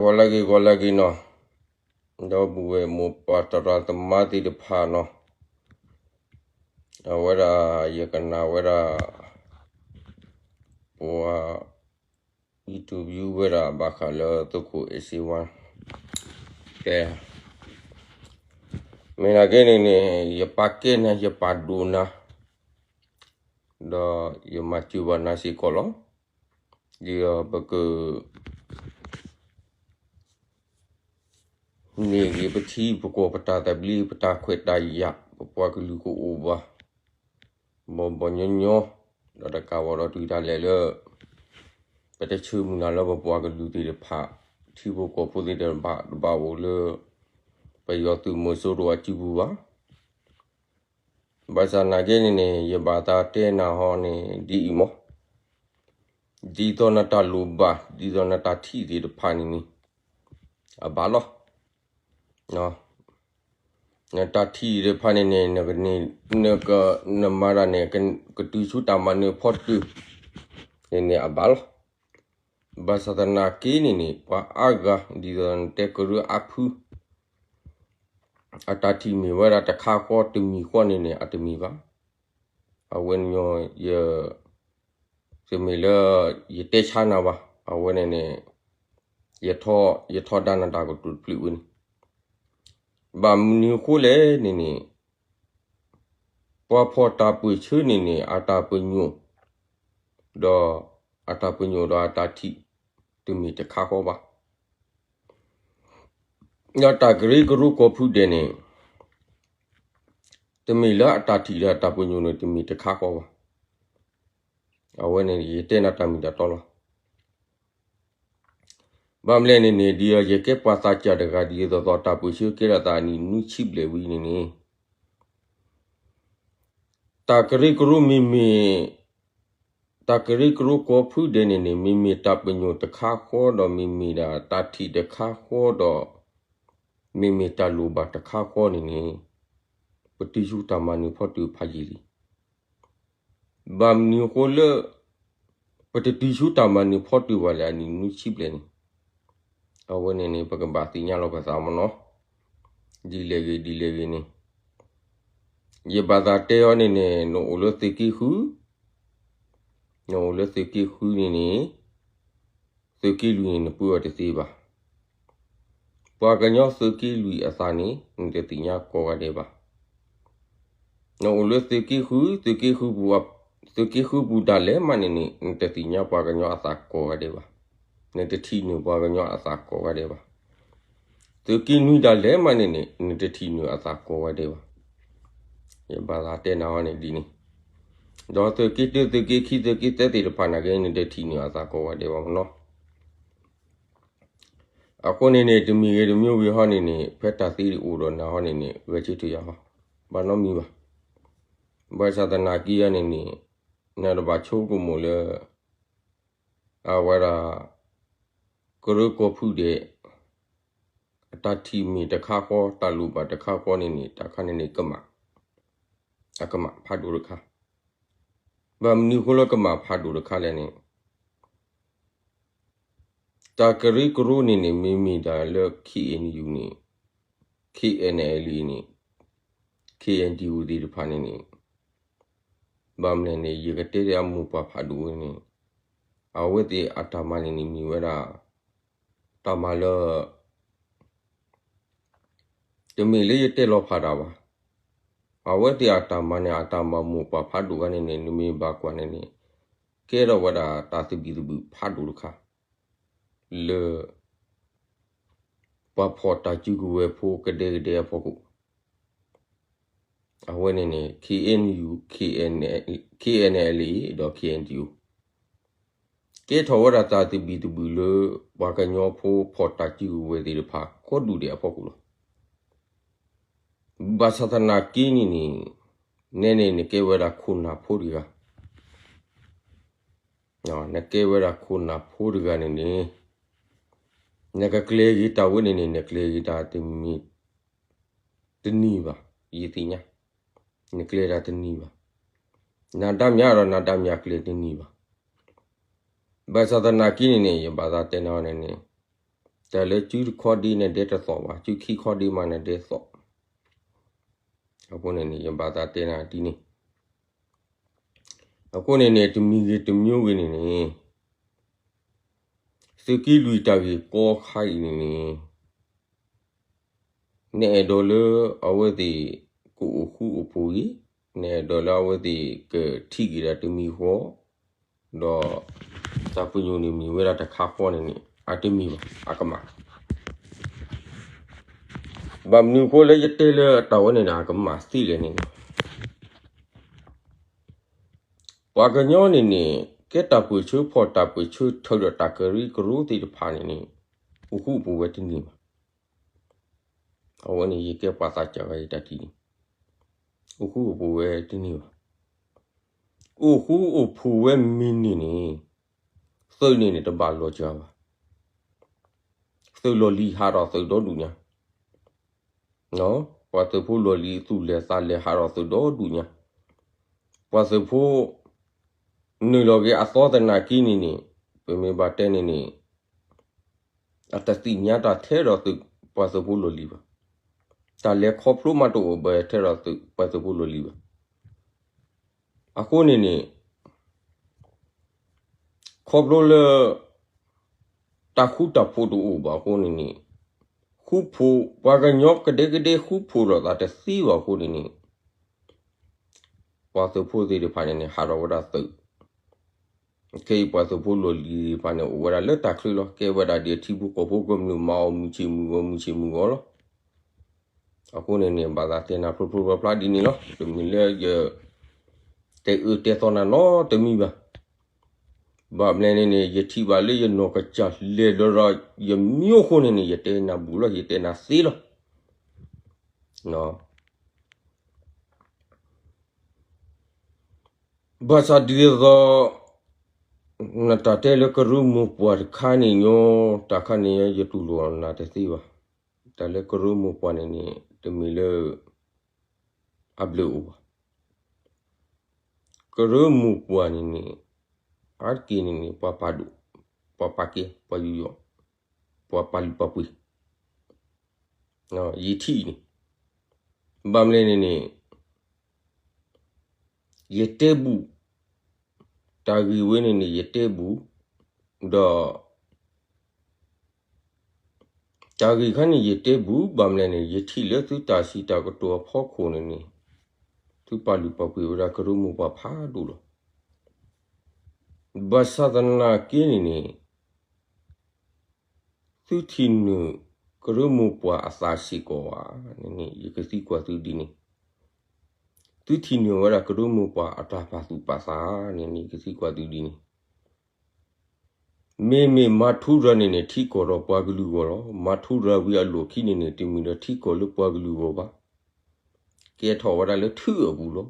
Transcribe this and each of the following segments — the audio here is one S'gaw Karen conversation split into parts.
ဂီၤလၢအဂ့ၤ ဂီၤလၢအဂ့ၤနီၤ, ဒီပုၢ်ဝဲၢ်မိၢ်ပၢ်သရၣ်သမါသ့ၣ်တဖၣ်နီၤ, အဝဲဒၣ် ယကနၣ်ဝဲဒၣ် ပှၤ interview ဝဲဒၣ်ဘၣ်ဃးလၢသုးခိၣ်အဲၣ်စ့ဝါ တဲ မ့ၢ်နာ်က့န့ၣ်န့ၣ် ယပာ်ကဲနၤ ယပာ်ဒိၣ်နၤ ဒီးယမၤစၢၤဘၣ်နၤစ့ၢ်ကီးလီၤ. ဒ်သိးပက န့ၢ်ဂ့ၤပထံပကီၢ် ပတၢ်သဘျ့ ပတၢ်ခွဲးတၢ်ယာ် ပပှၤကလုာ်ကအိၣ်ဘၣ် ဘီဘီညီညီ, ဒီးတကးဘၣ်ဒီးတုၤဒၣ်လဲာ်လၢ ပတဆၢမုၢ်လၢ်လၢပပှၤကလုာ်သ့ၣ်တဖၣ် ထံဖိကီၢ်ဖိသ့ၣ်တဖၣ် တဘၣ်အိၣ်လၢ ပယီၤသုးမီၤစိရိၤအစုပူၤဘၣ်. ဘၣ်ဆၣ်နာ်က့န့ၣ်န့ၣ် ယဘၣ်သးတဲနၤဟီန့ၣ် ဒ်အံၤမး, ဒ်သိးနတၢ်လိၣ်ဘၣ် ဒ်သိးနတၢ်ထံၣ်သ့ၣ်တဖၣ်န့ၣ်န့ၣ် အဘၣ်လီၤ. နတၢ်ထံၣ်သ့ၣ်တဖၣ်န့ၣ်န့ၣ် နကန့ၢ် နက နမၤတၢ်န့ၣ် ကတုၤဆူတၢ်မၤနၢၤဖီတၢၢ်န့ၣ်န့ၣ် အဘၣ်လီၤ. ဘၣ်ဆၣ်သနာ်က့န့ၣ်န့ၣ် ပှၤအါဂၤ ဒ်သိးနတဲကရၢအါဖု အတၢ်ထံၣ်မ့ၢ်ဝဲဒၣ်တခါဃီတမံၤဃီန့ၣ်န့ၣ် အတမ့ၢ်ဘၣ်. အဝဲညီ ယ တမ့ၢ်လၢ ယတဲဆါနၤဘၣ်. အဝဲန့ၣ်န့ၣ် ယထီဒါနၤတၢ်ကတိၤတဖျၢၣ်ဝဲန့ၣ် ဘၣ်မနုၤအဃိလဲၣ်န့ၣ်န့ၣ် ပှၤဖီၣ်တၢ်ပၢၢ်ဆၢန့ၣ်န့ၣ် အတၢ်ပညိၣ် ဒီး အတၢ်ပညိၣ်ဒီးအတၢ်ထံၣ် တမ့ၢ်တခါဃီဘၣ်. ဒီးတၢ်ကရၢကရိကီၢ်ဖုဒဲးန့ၣ် တမ့ၢ်လၢအတၢ်ထံၣ်ဒီးအတၢ်ပညိၣ်န့ၣ် တမ့ၢ်တခါဃီဘၣ်. အဝဲန့ၣ် ယတဲနၤတၢ်မ့ၢ်တၢ်တီလီၤ. ဘၣ်မနုၤလဲၣ်န့ၣ်န့ၣ် ဒ်အံၤ ယကဲပှၤသးစၢ်တဂၤ ဒ်သိးသိးတၢ်ပၢၢ်ဆၢကဲထီၣ်သးအနံၣ်နွံဆံဘျဲၣ်ဝံၤန့ၣ်န့ၣ် တၢ်ကရၢကရိမ့မ့ၢ် တၢ်ကရၢကရိကီၢ်ဖုဒဲးန့ၣ်န့ၣ် မ့မ့ၢ်တၢ်ပညိၣ်တခါဃီဒီး မ့မ့ၢ်ဒၣ်တၢ်ထံၣ်တခါဃီဒီး မ့မ့ၢ်တၢ်လိၣ်ဘၣ်တခါဃီန့ၣ်န့ၣ် ပတုၤဆူတၢ်မၤနၢၤဖီတၢၢ်ဖးယံာ်လံ. ဘၣ်မနုၤအဃိလၢ ပတတုၤဆူတၢ်မၤနၢၤဖီတၢၢ်ဘၣ်လဲၣ် အနံၣ်နွံဆံဘျဲၣ်န့ၣ် အဝဲန့ၣ်န့ၣ် ပကဘၣ်သ့ၣ်ညါလီၤပသးမ့ၢ်နီၤ. ဒ်လဲၣ်ဂ့ၤ ဒ်လဲၣ်ဂ့ၤန့ၣ် ယဘၣ်သးတဲအီၤန့ၣ်န့ၣ် နအိၣ်လၢသုးက့ဃု နအိၣ်လၢသုးက့ဃုန့ၣ်န့ၣ် သုးက့လွံၢ်န့ၣ် နပၢအီၤတသ့ဘၣ်. ပှၤကညီသုးက့လွံၢ်အသးန့ၣ် နတသ့ၣ်ညါကိးဂၤဒဲးဘၣ်. နအိၣ်လၢသုးက့ဃု သုးက့ဃုပူၤ သုးက့ဃုပူၤဒၣ်လဲာ်မးန့ၣ်န့ၣ် နတသ့ၣ်ညါပှၤကညီအသးကိးဂၤဒဲးဘၣ်. နတထံၣ်နုာ်ပှၤကညီအသးကိးဂၤဒဲးဘၣ်. သုးက့နွံဒၣ်လဲာ်မးန့ၣ်န့ၣ် နတထံၣ်နုာ်အသးကိးဂၤဒဲးဘၣ်. ယဘၣ်သးတဲနၤအီၤန့ၣ်ဒ်န့ၣ် ဒီးသုးက့တၢ သုးက့ခံ သုးက့သၢသ့ၣ်တဖၣ်နာ်က့ နတထံၣ်နုာ်အသးကိးဂၤဒဲးဘၣ်မ့ၢ်နီၤ. အဃိန့ၣ်န့ၣ် တမံၤဂ့ၤတမံၤဂ့ၤဟီန့ၣ်န့ၣ် ဖဲတၢ်သ့ဒံးအိၣ်ဒီးနၤဟီန့ၣ်န့ၣ် ဂဲၤဆၢထၢၣ်ယၤလီၤ. ဘၣ်နီတမံၤဘၣ်. ဘၣ်ဆၣ်သနာ်က့အံၤန့ၣ်န့ၣ် နတဘၣ်ဆိကမိၣ်လၢ အဝဲဒၣ် ကရၢကီၢ်ဖုဒဲး အတၢ်ထံၣ်မ့ၢ်တခါဃီ တၢ်လိၣ်ဘၣ်တခါဃီန့ၣ်န့ၣ် တၢ်ခါန့ၣ်န့ၣ် ကမၣ် အကမၣ်ဖးဒိၣ်တခါ. ဘၣ်မနုၤအဃိလၢကမၣ်ဖးဒိၣ်တခါလဲၣ်န့ၣ် တၢ်ကရၢကရိန့ၣ်န့ၣ် မ့မ့ၢ်ဒၣ်လၢ K N U န့ၣ် K N L A န့ၣ် K N D O သ့ၣ်တဖၣ်န့ၣ်န့ၣ် ဘၣ်မနုၤလဲၣ်န့ၣ် ယကတဲဒၣ်အမိၢ်ပှၢ်ဖးဒိၣ်ဝဲန့ၣ် အဝဲသ့ၣ်အတၢ်မၤန့ၣ်န့ၣ် မ့ၢ်ဝဲဒၣ် တၢ်မၤလၢ တမ့ၢ်လၢယတဲလီၤဖးဒၣ်ဘၣ်. အဝဲသ့ၣ်အတၢ်မၤန့ၣ် အတၢ်မၤမိၢ်ပှၢ်ဖးဒိၣ်ဂၤန့ၣ်န့ၣ် နမ့ၢ်ဘၣ်ကွၢ်န့ၣ်န့ၣ် ကဲထီၣ်ဝဲဒၣ်တၢ်သဘံၣ်သဘုၣ်ဖးဒိၣ်တခါ လၢ ပှၤဖီၣ်တၢ်စုကဝဲၤဖိကဒဲကဒဲအဖီခိၣ် အဝဲန့ၣ်န့ၣ် K N U, K N L A ဒီး K N D O ကဲထီၣ်ဝဲဒၣ်တၢ်သဘံၣ်သဘုၣ်လၢ ပှၤကညီဖိဖီၣ်တၢ်စုကဝဲၤသ့ၣ်တဖၣ် ကိးဒူၣ်ဒဲးအဖီခိၣ်လီၤ. ဘၣ်ဆၣ်သနာ်က့န့ၣ်န့ၣ် နဲန့ၣ်နကဲဝဲဒၣ်ခိၣ်နၢ်ဖိတဂၤ နကဲဝဲဒၣ်ခိၣ်နၢ်ဖိတဂၤန့ၣ်န့ၣ် နကကျဲၤဂ့ၤတၢ်ဝဲန့ၣ်န့ၣ် နကျဲၤဂ့ၤတၢ်တမံၤ တန့ၢ်ဘၣ် ယသ့ၣ်ညါ နကျဲၤတၢ်တန့ၢ်ဘၣ်. နၤဒါမၠးဒီးနၤဒါမၠးကျဲၤတန့ၢ်ဘၣ်. ဘၣ်ဆၣ်သနာ်က့န့ၣ်န့ၣ် ယဘၣ်သးတဲနၤအီၤန့ၣ်န့ၣ် တၢ်လၢစုတခီဒ့နဒဲတသီၣ်ဘၣ်, စုခံခီဒ့မးနဒဲသီၣ်. အဃိန့ၣ်န့ၣ် ယဘၣ်သးတဲနၤဒ်န့ၣ်. အဃိန့ၣ်န့ၣ် တမံၤဂ့ၤတမံၤဂ့ၤန့ၣ်န့ၣ် သုးက့လွံၢ်တၢ်ဂ့ၢ်ကီခါအံၤန့ၣ်န့ၣ် နအဲၣ်ဒိးလၢအဝဲသ့ၣ်ကအိၣ်ဃူအိၣ်ဖိးဂ့ၤ, နအဲၣ်ဒိးလၢအဝဲသ့ၣ်ကထံၣ်က့ၤဒၣ်တမံၤဃီ, ဒီးတၢ်ပညိၣ်န့ၣ်မ့ၢ်ဝဲဒၣ်တခါဃီန့ၣ်န့ၣ် အတမ့ၢ်ဘၣ်, အကမၣ်. ဘၣ်မနုၤအဃိလၢယတဲလၢတၢ်ဝဲန့ၣ်န့ၣ် အကမၣ်သ့လဲၣ်န့ၣ်န့ၣ် ပှၤကညီန့ၣ်န့ၣ် ကဲတၢ်ပၢၢ်ဆၢဖှီၣ်တၢ်ပၢၢ်ဆၢထၢၣ်ဒီးတၢ်ကရၢကရိသ့ၣ်တဖၣ်န့ၣ်န့ၣ် အိၣ်ဃူအိၣ်ဖိးဝဲတန့ၢ်ဘၣ်. အဝဲန့ၣ်ယကဲပှၤသးစၢ်ဂၤအံၤတၢ်ထံၣ်န့ၣ် အိၣ်ဃူအိၣ်ဖိးဝဲတန့ၢ်ဘၣ်. အိၣ်ဃူအိၣ်ဖိးဝဲမ့ၢ်န့ၢ်န့ၣ် သုးန့ၣ်န့ၣ်တဘၣ်လီၤစှၤဘၣ်. သုးလီၢ်လံၤဟးထီၣ်သုးဒီဒူၣ်ညါ ပှၤသုးဖိလီၢ်လံၤသူၣ်လဲၢ်သးလဲၢ်ဟးထီၣ်သုးဒီဒူၣ်ညါ, ပှၤသုးဖိ နုာ်လီၤက့ၤအသီသနာ်က့န့ၣ်န့ၣ် ပမ့ၢ်ဘၣ်တဲန့ၣ်န့ၣ် အတသ့ၣ်ညါတၢ်ထဲဒီးပှၤသုးဖိလီၢ်လံၤဘၣ်. တၢ်လဲၤခီဖျိမးတအိၣ်ဘၣ်ထဲဒီးပှၤသုးဖိလီၢ်လံၤဘၣ်. အဃိန့ၣ်န့ၣ် ခီဖျိလၢ တၢ်ဃူတၢ်ဖိးတအိၣ်ဘၣ်အဃိန့ၣ်န့ၣ် ဃူဖိး ပှၤကညီကဒဲကဒဲဃူဖိးလိာ်သးတသ့ဘၣ်အဃိန့ၣ်န့ၣ် ပှၤသုးဖိသ့ၣ်တဖၣ်န့ၣ်န့ၣ် ဟးထီၣ်ဝဲဒၣ်သုး, ခဲအံၤပှၤသုးဖိလီၢ်လံၤသ့ၣ်တဖၣ်န့ၣ် အိၣ်ဝဲဒၣ်လၢတၢ်ချၢလီၤ. ကဲဝဲဒၣ်ဒ်အထံဖိကီၢ်ဖိကမျၢၢ်မၤအီၤမုၢ်ဆ့ၣ်မုၢ်ဂီၤ မုၢ်ဆ့ၣ်မုၢ်ဂီၤလီၤ. အဃိန့ၣ်န့ၣ် ဘၣ်သးတဲနၤဖျိဖျိဖျါဖျါဒ်န့ၣ်လီၤ. တမ့ၢ်လၢယ တဲအၢတဲသီနၤနီတမံၤဘၣ်. ဘၣ်မနုၤန့ၣ်န့ၣ် ယထံၣ်ဘၣ်လၢယနီၢ်ကစၢ်လဲၤဒီးဒီး ယမံၤအဃိန့ၣ်န့ၣ် ယတဲနၤဘူးလီၤ ယတဲနၤသ့လီၤ. ဘၣ်ဆၣ်ဒ်သိး နတၢ်တဲလၢကရၢမိၢ်ပှၢ်တခါန့ၣ်ညီ တၢ်ခါန့ၣ်ညီ ယတူၢ်လိာ်နၤတသ့ဘၣ်. တၢ်လၢကရၢမိၢ်ပှၢ်န့ၣ်န့ၣ် တမ့ၢ်လၢ အဘျုးအိၣ်ဘၣ်. ကရၢမိၢ်ပှၢ်န့ၣ်န့ၣ် အါတက့ၢ်န့ၣ်န့ၣ် ပှၤပာ်ဒိၣ်, ပှၤပာ်ကဲ, ပှၤယူးယီၣ်, ပှၤပာ်လုၢ်ပာ်ပှ့ၤ, ယထံၣ်န့ၣ်, ဘၣ်မနုၤန့ၣ်န့ၣ် ယတဲဘူး, တၢ်ဂ့ၢ်ဝဲန့ၣ်န့ၣ် ယတဲဘူး, ဒီး တၢ်ဂ့ၢ်ခါန့ၣ် ယတဲဘူး ဘၣ်မနုၤန့ၣ် ယထံၣ်လၢသုတၢ်စံးတၢ်ကတိၤအဖီခိၣ်န့ၣ်န့ၣ် သုပာ်လုၢ်ပာ်ပှ့ၤဝဲဒၣ်ကရၢမိၢ်ပှၢ်ဖးဒိၣ်လီၤ. ဘၣ်ဆၣ်သနာ်က့န့ၣ်န့ၣ် သုထံၣ်နုာ်ကရၢမိၢ်ပှၢ်အသးစ့ၢ်ကီးဧါန့ၣ်န့ၣ် ယကသံကွၢ်သုဒ်န့ၣ်, သုထံၣ်နုာ်ဝဲဒၣ်ကရၢမိၢ်ပှၢ်အတၢ်ပာ်သူၣ်ပာ်သးန့ၣ်န့ၣ် ယကသံကွၢ်သုဒ်န့ၣ်, မ့မ့ၢ်မၤထူရၤန့ၣ်န့ၣ် ထံကီၢ်ဒီးပှၤကလုာ်အဂီၢ်လီၤ. မၤထူရၤဝံၤအလီၢ်ခံန့ၣ်န့ၣ် တမ့ၢ်ဒီးထံကီၢ်လၢပှၤကလုာ်အဂီၢ်ဘၣ်. ကဲထီၣ်ဝဲဒၣ်လၢထၢၣ်အပူၤလီ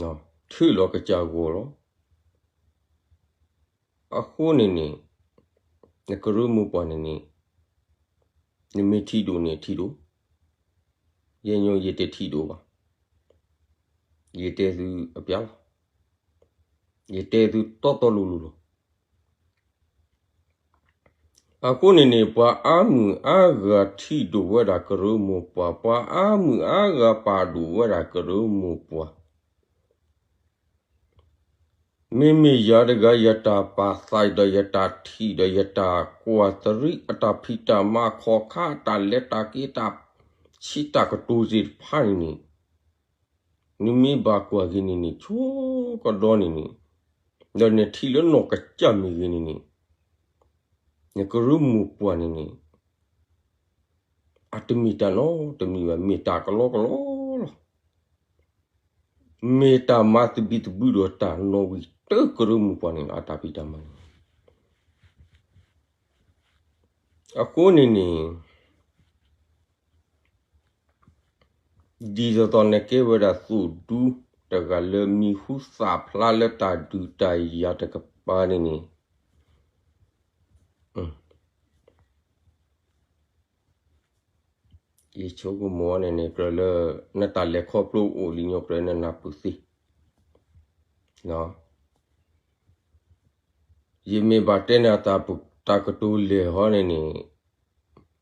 ၤ. ထၢၣ်လီၤကစၢ်ဂီၢ်လီၤ. အဃိန့ၣ်န့ၣ် နကရၢမိၢ်ပှၢ်န့ၣ်န့ၣ် နမ့ၢ်ထံၣ်ဒိၣ်န့ၣ်ထံၣ်ဒိၣ်, ယဲညီယတထံၣ်ဒိၣ်ဘၣ်. ယတဲသုအပျါလီၤ. ယတဲသုတီတီလိၤလိၤလီၤ. အဃိန့ၣ်န့ၣ် ပှၤအါမုၣ်အါဂၤထံၣ်ဒိၣ်ဝဲဒၣ်ကရၢမိၢ်ပှၢ်, ပှၤအါမုၣ်အါဂၤပာ်ဒိၣ်ဝဲဒၣ်ကရၢမိၢ်ပှၢ် မ့မ့ၢ်ယၤတဂၤ ယတၢ်ပာ်သးဒီး ယတၢ်ထံၣ်ဒီး ယတၢ်ကွၢ်တရံး အတၢ်ဖံးတၢ်မၤ ခီၣ်ခါ အတၢ်လဲၤတၢ်က့ၤ တၢ်စံးတၢ်ကတိၤသ့ၣ်တဖၣ်န့ၣ်န့ၣ်, နမ့ၢ်ဘၣ်ကွၢ်က့ၤန့ၣ်န့ၣ် ဆိကဒီန့ၣ်န့ၣ်, ဒီးနထံၣ်လၢနီၢ်ကစၢ်မ့ၢ်ဂ့ၤန့ၣ်န့ၣ်, နကရၢမိၢ်ပှၢ်န့ၣ်န့ၣ် အတမ့ၢ်တၢ်နီတမံၤဘၣ်, မ့ၢ်တၢ်ကလီကလီလီၤ. မ့ၢ်တၢ်မၤသဘံၣ်သဘုၣ်ဒီးတၢ်နီၣ်ဝံၤတၢ်ကရၢမိၢ်ပှၢ်န့ၣ်လီၤ, အတၢ်ဖံးတၢ်မၤန့ၣ်. အဃိန့ၣ်န့ၣ် ဒ်သိးသိးနကဲဝဲဒၣ်သိၣ်ဒူ တဂၤလၢမံၤဟူသၣ်ဖျါလၢတၢ်ဒုးတၢ်ယၤတကပၤန့ၣ်န့ၣ် ယဆိကမိၣ်န့ၣ်န့ၣ် ကြၢးလၢ နတၢ်လဲၤခီဖျိအိၣ်လံညီ ကြၢးနနၢ်ပၢၢ်သ့ ယမ့ၢ်ဘၣ်တဲနၤတၢ် တၢ်ကတိၤလဲၤဟီန့ၣ်န့ၣ်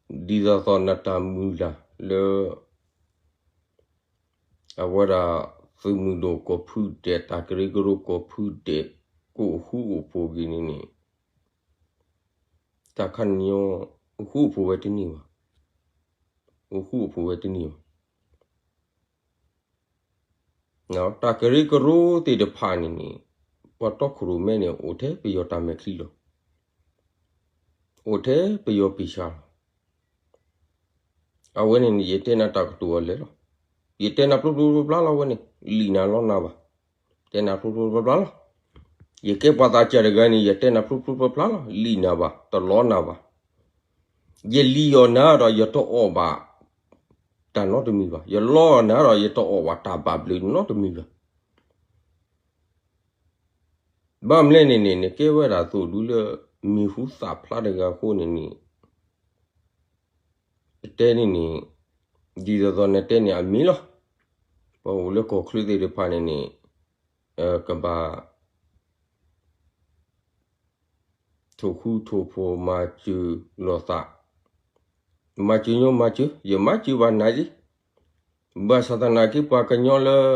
ဒ်သိးသိးနတၢ်မုၢ်လၢ်လၢ အဝဲဒၣ် သုးမုၢ်ဒိၣ်ကိးဖုဒဲး တၢ်ကရၢကရိကိးဖုဒဲး ကအိၣ်ဃူအိၣ်ဖိးဂ့ၤန့ၣ်န့ၣ် တၢ်ခါန့ၣ်ညီ အိၣ်ဃူအိၣ်ဖိးဝဲတန့ၢ်ဘၣ်. အိၣ်ဃူအိၣ်ဖိးဝဲတန့ၢ်ဘၣ်. တၢ်ကရၢကရိသ့ၣ်တဖၣ်န့ၣ်န့ၣ် ပှၤတီခိၣ်ရိၣ်မဲန့ၣ် အိၣ်ထဲပယီၤတၢ်မဲာ်ချံလီၤ. အိၣ်ထဲပယီၤပ့ၤဆါလီၤ. အဝဲန့ၣ်န့ၣ် ယတဲနၤတၢ်ကတိၤအီၤလဲၣ်လီၤ. ယတဲနၤပျိပျိပျါပျါလီၤဝဲန့ၣ် လံာ်နၤလီနၤဘၣ်. တဲနၤပျိပျိပျါပျါလီၤ. ယကဲပှၤသးစၢ်တဂၤန့ၣ် ယတဲနၤပျိပျိပျါပျါလီၤ လံာ်နၤဘၣ် တလီနၤဘၣ်. ယလံာ်အီၤနၤဒီး ယတအီၣ်ဘၣ် တၢ်နီတမံၤဘၣ်. ယလီအီၤနၤဒီး ယတအီၣ်ဘၣ်တၢ်ဘၣ်ဘျုးနီတမံၤဘၣ်. ဘၣ်မနုၤလဲၣ်န့ၣ်န့ၣ် နကဲဝဲဒၣ်သိးဒူလၢ မံၤဟူသၣ်ဖျါတဂၤအဃိန့ၣ်န့ၣ် တဲန့ၣ်န့ၣ် ဒ်သိးသိးနတဲန့ၣ်အမ့ၢ်လီၤ. ပှၤအိၣ်လၢကီၢ်ချၢသ့ၣ်တဖၣ်န့ၣ်န့ၣ် ကဘၣ် ထိၣ်ဃူထိၣ်ဖိးမၤစၢၤလိာ်သး, မၤစၢၤညီမၤစၢၤ, ယမၤစၢၤဘၣ်နၤက့, ဘၣ်ဆၣ်သနာ်က့ပှၤကညီလၢ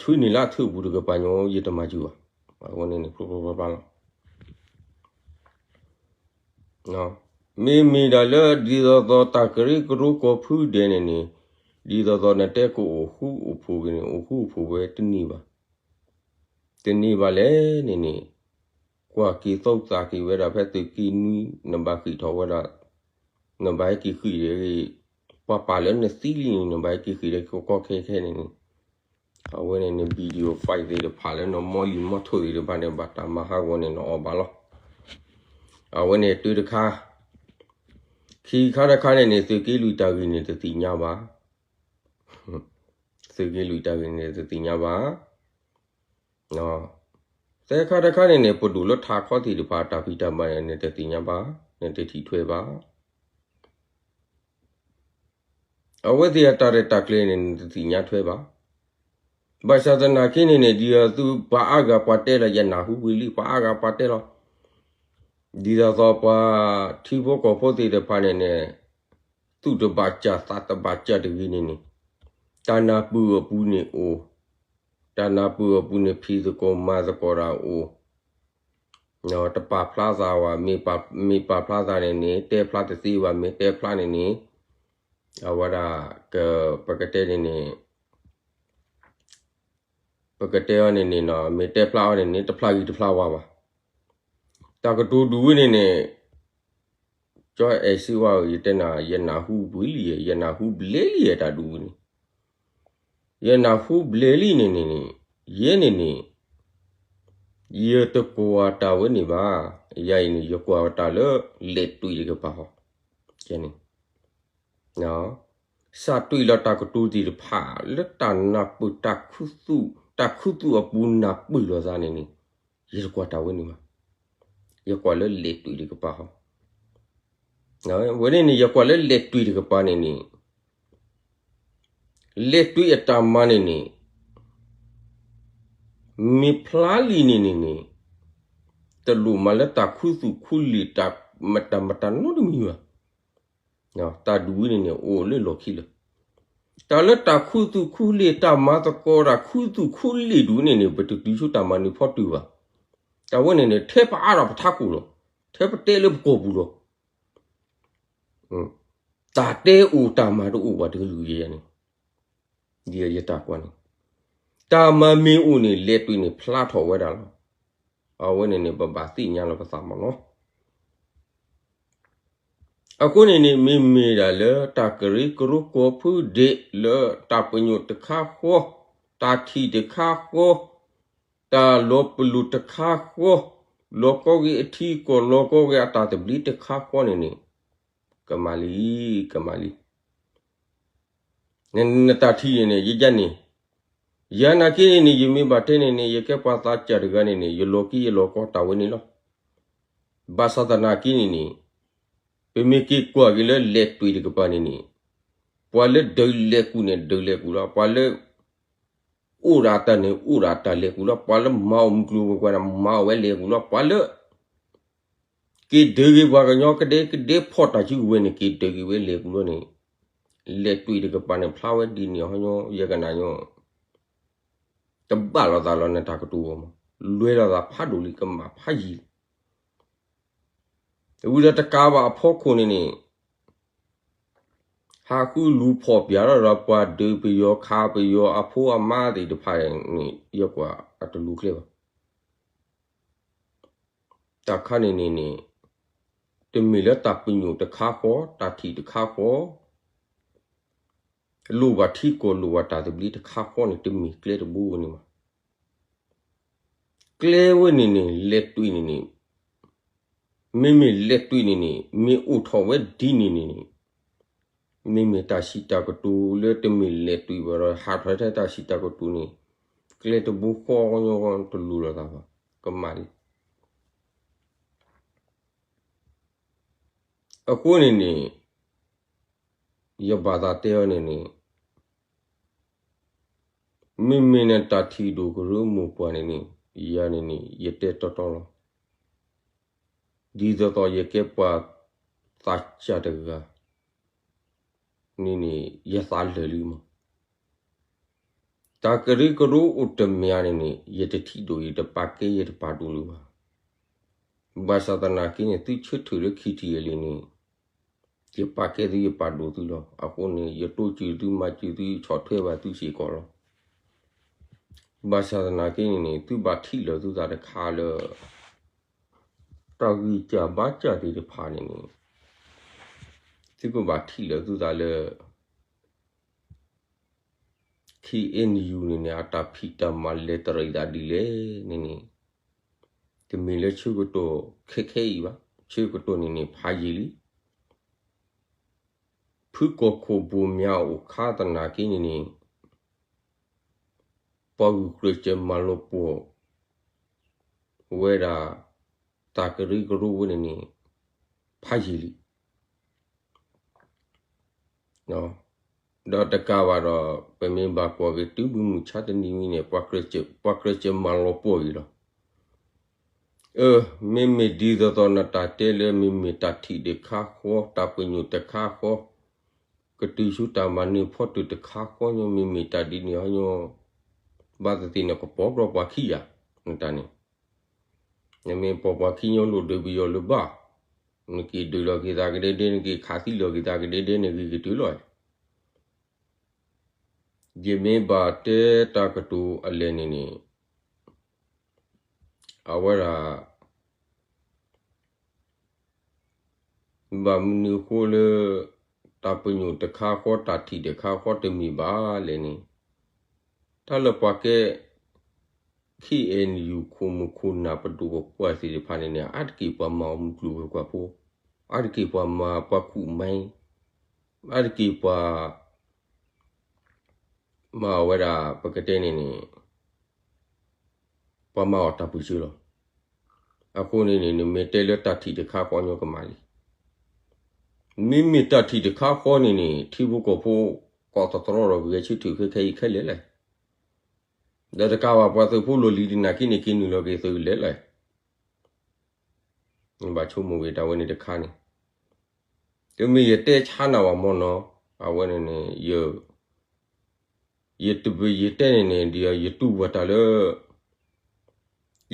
ဆွံနုာ်လၢအထၢၣ်ပူၤတကပၤညီ ယတမၤစၢၤဘၣ်. အဝဲန့ၣ်န့ၣ် ဖျိဖျိဖျါဖျါလီၤ. မ့မ့ၢ်ဒၣ်လၢဒ်သိးသိးတၢ်ကရၢကရိကိးဖုဒဲးန့ၣ်န့ၣ်, ဒ်သိးသိးနတဲကအိၣ်ဃူအိၣ်ဖိးဂ့ၤန့ၣ် အိၣ်ဃူအိၣ်ဖိးဝဲတန့ၢ်ဘၣ်. တန့ၢ်ဘၣ်လဲၣ်န့ၣ်န့ၣ်, ကွၢ်က့ၤသုးသးက့ၤဝဲဒၣ်ဖဲသုးက့နွံ နဘၣ်ဃ့ၢ်ထီၣ်ဝဲဒၣ်, နဘၣ်ဟဲက့ၤဃ့ၢ်ဒီး ပှၤပာ်လၢနသံလံန့ၣ် နဘၣ်ဟဲက့ၤဃ့ၢ်ဒီးကီကီခဲခဲန့ၣ်န့ၣ်, အဝဲန့ၣ်န့ၣ် video file သ့ၣ်တဖၣ်လၢနမီလံၤမီထိၣ်သ့ၣ်တဖၣ်န့ၣ် ဘၣ်တၢ်မၤဟးဂီၤန့ၣ်နအီၣ်ဘၣ်လီၤ. အဝဲန့ၣ်တၢတခါ, ခံခါတခါန့ၣ်န့ၣ် သုးက့လွံၢ်တၢ်ဂ့ၢ်န့ၣ်တသ့ၣ်ညါဘၣ်. သုးက့လွံၢ်တၢ်ဂ့ၢ်န့ၣ်တသ့ၣ်ညါဘၣ်. သၢခါတခါန့ၣ်န့ၣ် ပဒိၣ်လၢထးခီသ့ၣ်တဖၣ်တၢ်ဖံးတၢ်မၤန့ၣ် နတသ့ၣ်ညါဘၣ်, နတထံၣ်ထွဲဘၣ်. အဝဲသ့ၣ်အတၢ်ရဲၣ်တၢ်ကျဲၤန့ၣ် နတသ့ၣ်ညါထွဲဘၣ်. ဘၣ်ဆၣ်သနာ်က့န့ၣ်န့ၣ် ဒ်သိးသုပှၤအါဂၤပှၤတဲလီၤ ယနၢ်ဟူဝံၤလံ, ပှၤအါဂၤပှၤတဲလီၤ. ဒ်သိးသိးပှၤထံဖိကီၢ်ဖိသ့ၣ်တဖၣ်န့ၣ်န့ၣ် သူၣ်တဘၣ်စၢ်သးတဘၣ်စၢ်တဂ့ၤန့ၣ်န့ၣ်, တၢ်နၢ်ပၢၢ်အပူၤန့ၣ်အိၣ်, တၢ်နၢ်ပၢၢ်အပူၤန့ၣ် ဖံးသကိးမၤသကိးတၢ်အိၣ်, တပာ်ဖျါသးဘၣ်, မ့ၢ်ပာ်ဖျါသးန့ၣ်န့ၣ် တဲဖျါတသ့ဘၣ်, မ့ၢ်တဲဖျါန့ၣ်န့ၣ်, အဝဲဒၣ် ပကတဲန့ၣ်န့ၣ် ပကတဲအီၤန့ၣ်န့ၣ်နီၤ, မ့ၢ်တဲဖျါအီၤန့ၣ်န့ၣ် တဖျါဂ့ၤတဖျါဝါဘၣ်. တၢ်ကတိၤဒုးဝဲန့ၣ်န့ၣ်, ကၠီအဲၣ်စ့ဝါဧၢ, ယတဲနၤ ယနၢ်ဟူဝံၤလံ, ယနၢ်ဟူဘျဲလံ တၢ်ဒုးဝဲန့ၣ်, ယနၢ်ဟူဘျဲလံန့ၣ်န့ၣ်န့ၣ်, ယဲန့ၣ်န့ၣ် ယတကွၢ်တၢ်ဝဲန့ၣ်ဘၣ်. ယၤအံၤန့ၣ် ယကွၢ်တၢ်လၢလဲၤတွံၢ်တကပၤဟီ, ယဲန့ၣ် စးတွံၢ်လီၤတၢ်ကတိၤသ့ၣ်တဖၣ် လၢတၢ်နၢ်ပၢၢ် တၢ်ခူသူၣ်အပူၤနၢ်ပၢၢ်လိာ်သးန့ၣ်န့ၣ်, ယတကွၢ်တၢ်ဝဲန့ၣ်ဘၣ်. ယကွၢ်လၢလဲၤတွံၢ်တကပၤဟီ, ဝဲန့ၣ်န့ၣ် ယကွၢ်လၢလဲၤတွံၢ်တကပၤန့ၣ်န့ၣ် လဲၤတွံၢ်အတၢ်မၤန့ၣ်န့ၣ် မ့ၢ်ဖျါလံန့ၣ်န့ၣ်န့ၣ်, တလိၣ်မၤလၢတၢ်ခူသူၣ်ခူလံာ် တၢ်မတၤမတၤနီတမံၤဘၣ်. တၢ်ဒုးဝဲန့ၣ်န့ၣ် အိၣ်လၢလီၢ်ခံလၢာ်. တၢ်လၢတၢ်ခူသူၣ်ခူလံာ် တၢ်မၤသကိးတၢ်ခူသူၣ်ခူလံာ်ဒုးန့ၣ်န့ၣ် ပတတုၤဆူတၢ်မၤနၢၤဖီတၢၢ်ဘၣ်. တၢ်ဝဲန့ၣ်န့ၣ် ထဲပအါထီၣ်ပထးခိၣ်လီၤ. ထဲပတဲလၢပကီၢ်ပူၤလီၤ. တၢ်တဲအိၣ်တၢ်မၤတအိၣ်ဘၣ်တကလုာ်ယဲန့ၣ်, ဒ်ယတၢ်ကွၢ်န့ၣ်, တၢ်မၤမ့ၢ်အိၣ်န့ၣ် လဲၤတွံၢ်န့ၣ်ဖျါထီၣ်ဝဲဒၣ်လီၤ. အဝဲန့ၣ်န့ၣ် ပဘၣ်သ့ၣ်ညါလီၤပသးမ့ၢ်နီၤ. အဃိန့ၣ်န့ၣ် မ့မ့ၢ်ဒၣ်လၢတၢ်ကရၢကရိကိးဖုဒဲး လၢတၢ်ပညိၣ်တခါဃီ, တၢ်ထံၣ်တခါဃီ, တၢ်လီၤပလိာ်တခါဃီ, လီၤကီဂ့ၤအထံအကီၢ် လီၤကီဂ့ၤအတၢ်သဘျ့တခါဃီန့ၣ်န့ၣ်, ကမၣ်လံ, ကမၣ်လံ. နတၢ်ထံၣ်န့ၣ်န့ၣ် ယယဲန့ၣ်, ယၤနာ်က့န့ၣ်န့ၣ် ယမ့ၢ်ဘၣ်တဲန့ၣ်န့ၣ် ယကဲပှၤသးစၢ်တဂၤန့ၣ်န့ၣ် ယလီၤက့ယလီၤကီတၢ်ဝဲန့ၣ်လီၤ. ဘၣ်ဆၣ်သနာ်က့န့ၣ်န့ၣ်, ပမ့ၢ်က့ၤကွၢ်က့ၤလၢလဲၤတွံၢ်တကပၤန့ၣ်န့ၣ်, ပှၤလၢဒုးလဲၤကူၣ်န့ၣ် ဒုးလဲၤကူၣ်လီၤ. ပှၤလၢ အိၣ်ဒၣ်တၢ်န့ၣ် အိၣ်ဒၣ်တၢ်လဲၤကူၣ်လီၤ, ပှၤလၢမၤအီၣ်မုၢ်ကျိၤဝဲၤကွာ်န့ၣ် မၤအီၣ်ဝဲလဲၤကူၣ်လီၤ, ပှၤလၢ က့ၤဒုးက့ၤပှၤကညီကဒဲကဒဲဖီၣ်တၢ်စုကဝဲၤန့ၣ် က့ၤဒုးက့ၤဝဲလဲၤကူၣ်လီၤန့ၣ်, လဲၤတွံၢ်တကပၤန့ၣ် ဖျါဝဲဒ်န့ၣ်ဟီညီ ယကနၣ်ညီ တဘၣ်လိာ်သးလီၤ နတၢ်ကတိၤအဂီၢ်မး, လွဲလိာ်သးဖးဒိၣ်လံ ကမၣ်ဖးယံာ်လံ. ဝံၤဒီးတကးဘၣ်အဖီခိၣ်န့ၣ်န့ၣ် ဟးဃုလူၤဖီၣ်ပၠးထီၣ်ဒီး ပှၤဒုးပယီၤခးပယီၤအဖိအမါသ့ၣ်တဖၣ်န့ၣ် ယကွၢ်အတလူၤကျဲဘၣ်. တၢ်ခါန့ၣ်န့ၣ်န့ၣ် တမ့ၢ်လၢတၢ်ပညိၣ်တခါဃီ, တၢ်ထံၣ်တခါဃီ, လိၣ်ဘၣ်ထံကီၢ်လိၣ်ဘၣ်တၢ်သဘျ့တခါဃီန့ၣ် တမ့ၢ်ကျဲတဘိန့ၣ်ဘၣ်. ကျဲဝဲန့ၣ်န့ၣ် လဲၤတွံၢ်န့ၣ်န့ၣ် မ့မ့ၢ်လဲၤတွံၢ်န့ၣ်န့ၣ် မ့ၢ်အိၣ်ထီၣ်ဝဲဒ်န့ၣ်န့ၣ်န့ၣ် မ့မ့ၢ်တၢ်စံးတၢ်ကတိၤလၢတမ့ၢ်လဲၤတွံၢ်ဘၣ်ဒီး ဟးထီၣ်ထဲတၢ်စံးတၢ်ကတိၤန့ၣ် ကျဲတဘိဃီညီတလိၤလိာ်သးဘၣ်, ကမၣ်လံ. အဃိန့ၣ်န့ၣ် ယဘၣ်သးတဲအီၤန့ၣ်န့ၣ် မ့မ့ၢ်နတၢ်ထံၣ်ဒိၣ်ကရၢမိၢ်ပှၢ်န့ၣ်န့ၣ် ယၤန့ၣ်န့ၣ် ယတဲတီတီလီၤ. ဒ်သိးသိးယကဲပှၤသးစၢ်တဂၤန့ၣ်န့ၣ် ယသးလၢာ်လံမး. တၢ်ကရၢကရိအိၣ်တမံၤန့ၣ်န့ၣ် ယတထံၣ်ဒိၣ် ယတပာ်ကဲ ယတပာ်ဒိၣ်လၢၤဘၣ်. ဘၣ်ဆၣ်သနာ်က့န့ၣ် သုဆၢထၢၣ်လၢ ခံထံၣ်အလံာ်န့ၣ် ယပာ်ကဲသု ယပာ်ဒိၣ်သုလီၤ. အဃိန့ၣ် ယတိစၢၤသု မၤစၢၤသု ဆီၣ်ထွဲဘၣ်သုစ့ၢ်ကီးလီၤ. ဘၣ်ဆၣ်သနာ်က့န့ၣ်န့ၣ် သုဘၣ်ထံၣ်လၢာ်သုသးတခါလၢ တၢ်ဂံၢ်စၢ်ဘါစၢ်သ့ၣ်တဖၣ်န့ၣ်န့ၣ် သုကဘၣ်ထံၣ်လၢာ်သုသးလၢ ခ့ၣ်အဲၣ်ယူၣ် န့ၣ်န့ၣ် အတၢ်ဖံးတၢ်မၤလဲၤတရံးသးဒ်လဲၣ်န့ၣ်န့ၣ် တမ့ၢ်လၢဆၢကတီၢ်ခဲခဲအံၤဘၣ်. ဆၢကတီၢ်န့ၣ်န့ၣ် ဖးယံာ်လံ. ဖုကီၢ်ခိၣ်ဘိၣ်မၠးအိၣ်ခါသနာ်က့န့ၣ်န့ၣ် ပှၤဂုာ်ကျဲးစၢးမၤလီၤပှီၢ်ဝဲဒၣ် တၢ်ကရၢကရိဝဲန့ၣ်န့ၣ် ဖးယံာ်လံ. ဒီးတကးဘၣ်ဒီး ပမ့ၢ်ဘၣ်ကွၢ်က့ၤ တုၤမုၢ်မဆါတနံၤဝဲန့ၣ် ပှၤကျဲးစၢးမၤလီၤပှီၢ်အံၤလီၤ. အၢ မ့မ့ၢ်ဒ်သိးသိးနတၢ်တဲလၢ မ့မ့ၢ်တၢ်ထံၣ်တခါဃီ, တၢ်ပညိၣ်တခါဃီ, ကတုၤဆူတၢ်မၤနၢၤဖီတၢၣ်တခါဃီညီ မ့မ့ၢ်တၢ်ဒ်န့ၣ်ဟီညီ ဘၣ်သ့ၣ်သ့ၣ်န့ၣ် ကပိာ်ကြီပှၤခံဂၤ နတၢ်န့ၣ် နမ့ၢ်ပိာ်ပှၤခံညီလိာ်ဒုးပယီၤလၢၤဘၣ်, နက့ၤဒုးလီၤက့ၤသးကဒဲဒဲ နက့ၤခးသံလီၤက့ၤသးကဒဲဒဲ နဂ့ၤကတၢၢ်လီၤ. ယမ့ၢ်ဘၣ်တဲတၢ်ကတိၤအလဲၣ်န့ၣ်န့ၣ် အဝဲဒၣ် ဘၣ်မနုၤအဃိလၢ တၢ်ပညိၣ်တခါဃီ တၢ်ထံၣ်တခါဃီတမ့ၢ်ဘၣ်လဲၣ်န့ၣ်, တၢ်လၢပှၤကဲ ခ့ၣ်အဲၣ်ယူၣ် ခိၣ်မုၣ်ခိၣ်နၢ်ပဒိၣ်ပပှၢ်သ့ၣ်တဖၣ်န့ၣ်န့ၣ် အါတက့ၢ်ပှၤမၤအီၣ်မုၢ်ကျိၤဝဲၤကွာ်ဖိ, အါတက့ၢ်ပှၤမၤပှၤခူၣ်မါ, အါတက့ၢ်ပှၤ မၤဝဲဒၣ် ပကတဲန့ၣ်န့ၣ် ပှၤမၤအီၣ်တၢ်ပၢၢ်ဆၢလီၤ. အဃိန့ၣ်န့ၣ် နမ့ၢ်တဲလၢတၢ်ထံၣ်တခါဃီညီကမၣ်လံ. မ့မ့ၢ်တၢ်ထံၣ်တခါဃီန့ၣ်န့ၣ် ထံဖိကီၢ်ဖိ ကိးသတြီဒီးဂဲၤဆၢထၢၣ်ခဲခဲအံၤခဲလၢာ်လဲၣ်. ဒီးတကးဘၣ်ပှၤသုးဖိလီၢ်လံၤသနာ်က့န့ၣ် က့ၤနုာ်လီၤက့ၤသုးလဲၣ်လဲၣ်. ဘၣ်ဆိကမိၣ်ဂ့ၤတၢ်ဝဲန့ၣ်တခါန့ၣ် တမ့ၢ်ယတဲဆါနၤဘၣ်မ့ၢ်နီၤ, အဝဲန့ၣ်န့ၣ် ယတဘၣ်ယတဲန့ၣ်န့ၣ် ဒီးယတူၢ်ဘၣ်တၢ်လၢ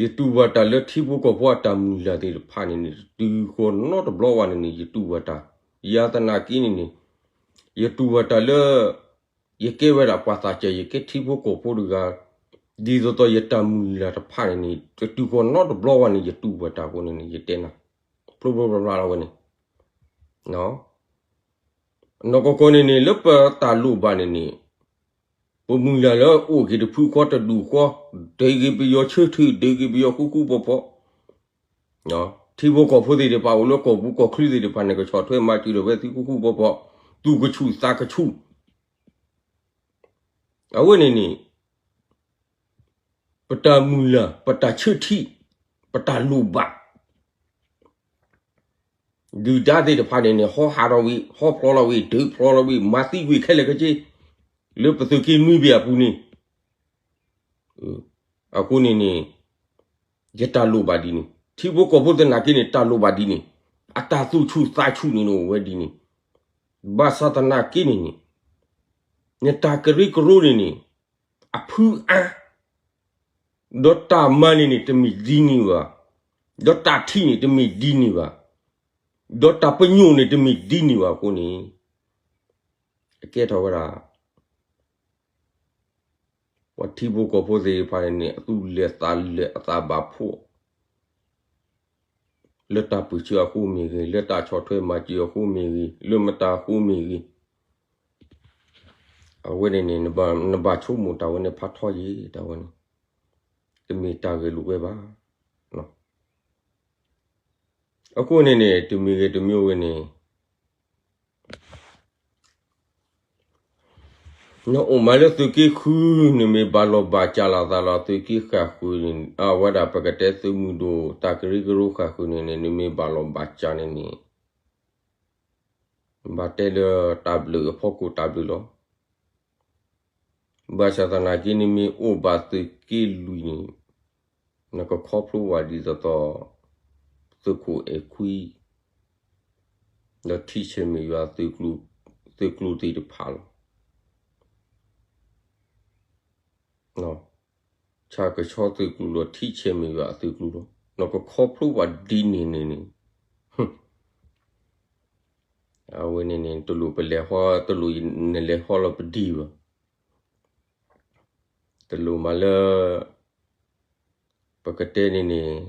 ယတူၢ်ဘၣ်တၢ်လၢထံဖိကီၢ်ဖိအတၢ်မုၢ်လၢ်သ့ၣ်တဖၣ်န့ၣ်န့ၣ် တုၤဃီၤနီတဘျီဘၣ်န့ၣ်န့ၣ် ယတူၢ်ဘၣ်တၢ်, ယၤသနာ်က့န့ၣ်န့ၣ် ယတူၢ်ဘၣ်တၢ်လၢ ယကဲဝဲဒၣ်ပှၤသးစၢ် ယကဲထံဖိကီၢ်ဖိတဂၤ, ဒ်သိးသိးယတၢ်မုၢ်လၢ်တဖၣ်န့ၣ်န့ၣ် တတုၤဃီၤနီတဘျီဘၣ်န့ၣ် ယတူၢ်ဘၣ်တၢ်အဃိန့ၣ်န့ၣ် ယတဲနၤ ဖျိဖျိဖျါဖျါလီၤဝဲန့ၣ် နီၢ်ကီၢ်ကီၢ်န့ၣ်န့ၣ် လၢပတၢ်လိၣ်ဘၣ်န့ၣ်န့ၣ် ပမုၢ်လၢ်လၢအိၣ်က့ၤတဖုဃီတဒူၣ်ဃီ, ဒုးက့ၤပယီၤဆၢထၢၣ် ဒုးက့ၤပယီၤဃူဃူဖိးဖိး, ထံဖိကီၢ်ဖိသ့ၣ်တဖၣ်အိၣ်လၢကီၢ်ပူၤကီၢ်ချၢသ့ၣ်တဖၣ်န့ၣ် ကဆီၣ်ထွဲမၤစၢၤဒီးဝဲသုဃူဃူဖိးဖိး, သူၣ်ကဆူၣ်သးကဆူၣ် အဝဲန့ၣ်န့ၣ် ပတၢ်မုၢ်လၢ် ပတၢ်ဆၢထံၣ် ပတၢ်လိၣ်ဘၣ် ဒုၣ်ဒါသ့ၣ်တဖၣ်န့ၣ်န့ၣ် ဟီဟးထီၣ်ဝံၤ ဟီဖျိလီၤဝံၤ ဒုးဖျိလီၤဝံၤ မၤသံကွံာ်ခဲလၢာ်ခဲဆ့ လၢပသုးက့နွံဘ့ၣ်အပူၤန့ၣ် အဃိန့ၣ်န့ၣ် ယတၢ်လိၣ်ဘၣ်ဒ်န့ၣ်, ထံဖိကီၢ်ဖိသနာ်က့န့ၣ် တၢ်လိၣ်ဘၣ်ဒ်န့ၣ်, အတၢ်သူၣ်ဆူၣ်သးဆူၣ်န့ၣ်န့ၣ်အိၣ်ဝဲဒ်န့ၣ်, ဘၣ်ဆၣ်သနာ်က့န့ၣ်န့ၣ် နတၢ်ကရၢကရိန့ၣ်န့ၣ် အဖုအါ, ဒီးတၢ်မၤန့ၣ်န့ၣ် တမ့ၢ်ဒ်န့ၣ်ဘၣ်, ဒီးတၢ်ထံၣ်န့ၣ် တမ့ၢ်ဒ်န့ၣ်ဘၣ်, ဒီးတၢ်ပညိၣ်န့ၣ် တမ့ၢ်ဒ်န့ၣ်ဘၣ်အဃိန့ၣ် အကဲထီၣ်ဝဲဒၣ် ပှၤထံဖိကီၢ်ဖိသ့ၣ်တဖၣ်န့ၣ်န့ၣ် အသူၣ်လဲၢ်သးလဲၢ်အသးဘၣ်ဖှီၣ်, လၢတၢ်ပၢၢ်ဆၢအဃိမ့ၢ်ဂ့ၤ, လၢတၢ်ဆီၣ်ထွဲမၤစၢၤအဃိမ့ၢ်ဂ့ၤ, လၢမတၤအဃိမ့ၢ်ဂ့ၤ, အဝဲန့ၣ်န့ၣ် နဘၣ်ဆိကမိၣ်တၢ်ဝဲန့ၣ်ဖးထီယံၤ, တၢ်ဝဲန့ၣ် တမ့ၢ်တၢ်ဂဲၤလိာ်ဝဲဘၣ်. အဃိန့ၣ်န့ၣ် တမံၤဂ့ၤတမံၤဂ့ၤန့ၣ် နအိၣ်မးလၢသုးက့ဃု, နမ့ၢ်ဘၣ်လီၢ်ဘၣ်စးလိာ်သးလီၤ, သုးက့ဃုန့ၣ် အဝဲဒၣ်ပကတဲသုးမုၢ်ဒိၣ် တၢ်ကရၢကရိဃုန့ၣ်န့ၣ် နမ့ၢ်ဘၣ်လီၢ်ဘၣ်စးန့ၣ်န့ၣ် ဘၣ်တဲလၢတၢ်ဘျုးအဖီခိၣ်တၢ်ဘျုးလီၤ. ဘၣ်ဆၣ်သနာ်က့ နမ့ၢ်အိၣ်ဘၣ်သုးက့လွံၢ်န့ၣ် နကခီဖျိဘၣ်ဒ်သိးသိး သုးခိၣ်အဲၣ်ခွံ ဒီးထံဆဲးမဲာ်ယွၤ သုးကျိၤသ့ၣ်တဖၣ်လီၤ. ဆၣ်ကဆီသုးကျိၤလီၤ, ထံဆဲးမဲာ်ယွၤအသုးကျိၤလီၤ. နကခီဖျိဘၣ်ဒ်န့ၣ်န့ၣ်န့ၣ် အဝဲန့ၣ်န့ၣ် တလိၣ်ပလဲၤဟီ, တလိၣ်နလဲၤဟီလီၤပဒံးဘၣ်. တလိၣ်မးလၢ ပကတဲန့ၣ်န့ၣ်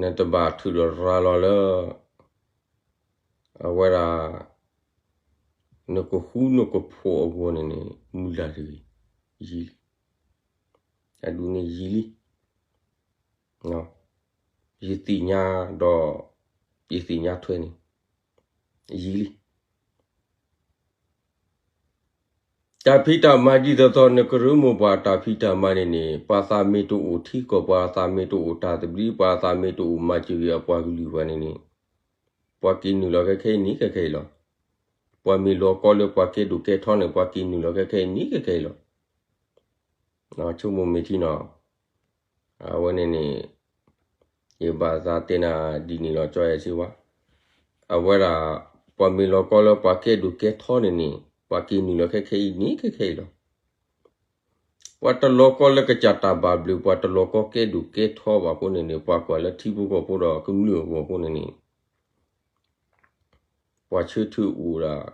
နတဘၣ်ထုးဒီးရၤလီၤလၢ အဝဲဒၣ် နကဃူနကဖိးအဂီၢ်န့ၣ်န့ၣ် မုၢ်လၢ်တဂ့ၤ, ယံာ်လံ, အဒူၣ်န့ၣ်ယံာ်လံ. ယသ့ၣ်ညါဒီး ယသ့ၣ်ညါထွဲန့ၣ် ယံာ်လံ. တၢ်ဖံးတၢ်မၤဒ်သိးသိး နကရၢမိၢ်ပှၢ်တၢ်ဖံးတၢ်မၤန့ၣ်န့ၣ် ပှၤသးမ့ၢ်တအိၣ်ထံကီၢ်, ပှၤသးမ့ၢ်တအိၣ်တၢ်သဘျ့, ပှၤသးမ့ၢ်တအိၣ်မၤစၢၤဂ့ၤအပှၤကလုာ်ဘၣ်န့ၣ်န့ၣ် ပှၤက့ၤနုာ်လီၤခဲခဲအံၤန့ၣ်ခဲခဲအံၤလီၤ. ပှၤမ့ၢ်လီၤကီလၢပှၤကဲဒိၣ်ကဲထီန့ၣ် ပှၤက့ၤနုာ်လီၤခဲခဲအံၤန့ၣ်ခဲခဲအံၤလီၤ. ဆိကမိၣ်မ့ၢ်ထံနီၤ အဝဲန့ၣ်န့ၣ် ယဘၣ်သးတဲနၤဒ်န့ၣ်လီၤ ကၠီအဲၣ်စ့ဝါ. အဝဲဒၣ် ပှၤမ့ၢ်လီၤကီလၢပှၤကဲဒိၣ်ကဲထီန့ၣ်န့ၣ် ပှၤက့ၤနုာ်လီၤခဲခဲအံၤန့ၣ်ခဲခဲအံၤလီၤ. ပှၤတလီၤကီလၢကစၢ်တၢ်ဘၣ်ဘျုး, ပှၤတလီၤကီကဲဒိၣ်ကဲထီဘၣ်အဃိန့ၣ်န့ၣ် ပှၤကွၢ်လၢထံဖိကီၢ်ဖိဒီးကမျၢၢ်အဂီၢ်အဃိန့ၣ်န့ၣ် ပှၤဆၢထၢၣ်အိၣ်ဒၣ်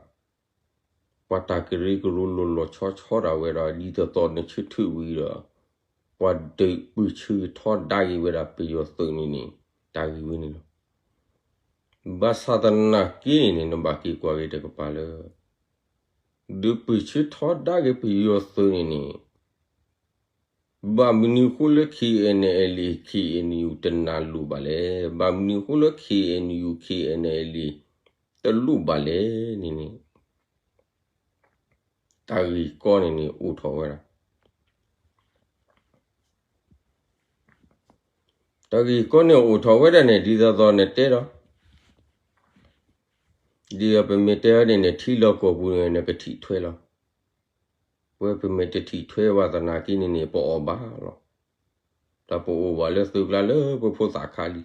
ပှၤတၢ်ကရၢကရိလီၤလီၤဆီဆီဒၣ်ဝဲဒီး ဒ်သိးသိးနဆၢထၢၣ်ဝံၤဒီး ပှၤဒုးပၢၢ်ဆၢထီဒါက့ၤဝဲဒၣ်ပယီၤသုးန့ၣ်န့ၣ် တၢ်ဂ့ၢ်ဝဲန့ၣ်လီၤ. ဘၣ်ဆၣ်သနာ်က့န့ၣ်န့ၣ် နဘၣ်က့ၤကွၢ်က့ၤတကပၤလၢ ဒုးပၢၢ်ဆၢထီဒါက့ၤပယီၤသုးန့ၣ်န့ၣ် ဘၣ်မနုၤအဃိလၢ ခ့ၣ်အဲၣ်ၣ်အဲၣ်လ်အ့ၣ် ခ့ၣ်အဲၣ်ယူၣ် တနၢ်လိၣ်ဘၣ်လဲၣ်. ဘၣ်မနုၤအဃိလၢ ခ့ၣ်အဲၣ်ယူၣ် ခ့ၣ်အဲၣ်ၣ်အဲၣ်လ်အ့ၣ် တလိၣ်ဘၣ်လဲၣ်န့ၣ်န့ၣ် တၢ်ဂ့ၢ်ကီန့ၣ်န့ၣ် အိၣ်ထီၣ်ဝဲဒၣ် တၢ်ဂ့ၢ်ကီန့ၣ်အိၣ်ထီၣ်ဝဲဒၣ်န့ၣ် ဒ်သိးသိးနတဲဒီး ဒ်သိးပမ့ၢ်တဲအီၤန့ၣ်န့ၣ် ထံလီၢ်ကီၢ်ပူၤန့ၣ် နကထံၣ်ထွဲလီၤ. ပဝဲပမ့ၢ်တထံၣ်ထွဲဘၣ်သနာ်က့န့ၣ်န့ၣ် ပအီၣ်ဘၣ်လီၤ. ဒီးပအိၣ်ဘၣ်လၢသုးကျါလၢပဖိသၣ်ခါလံ.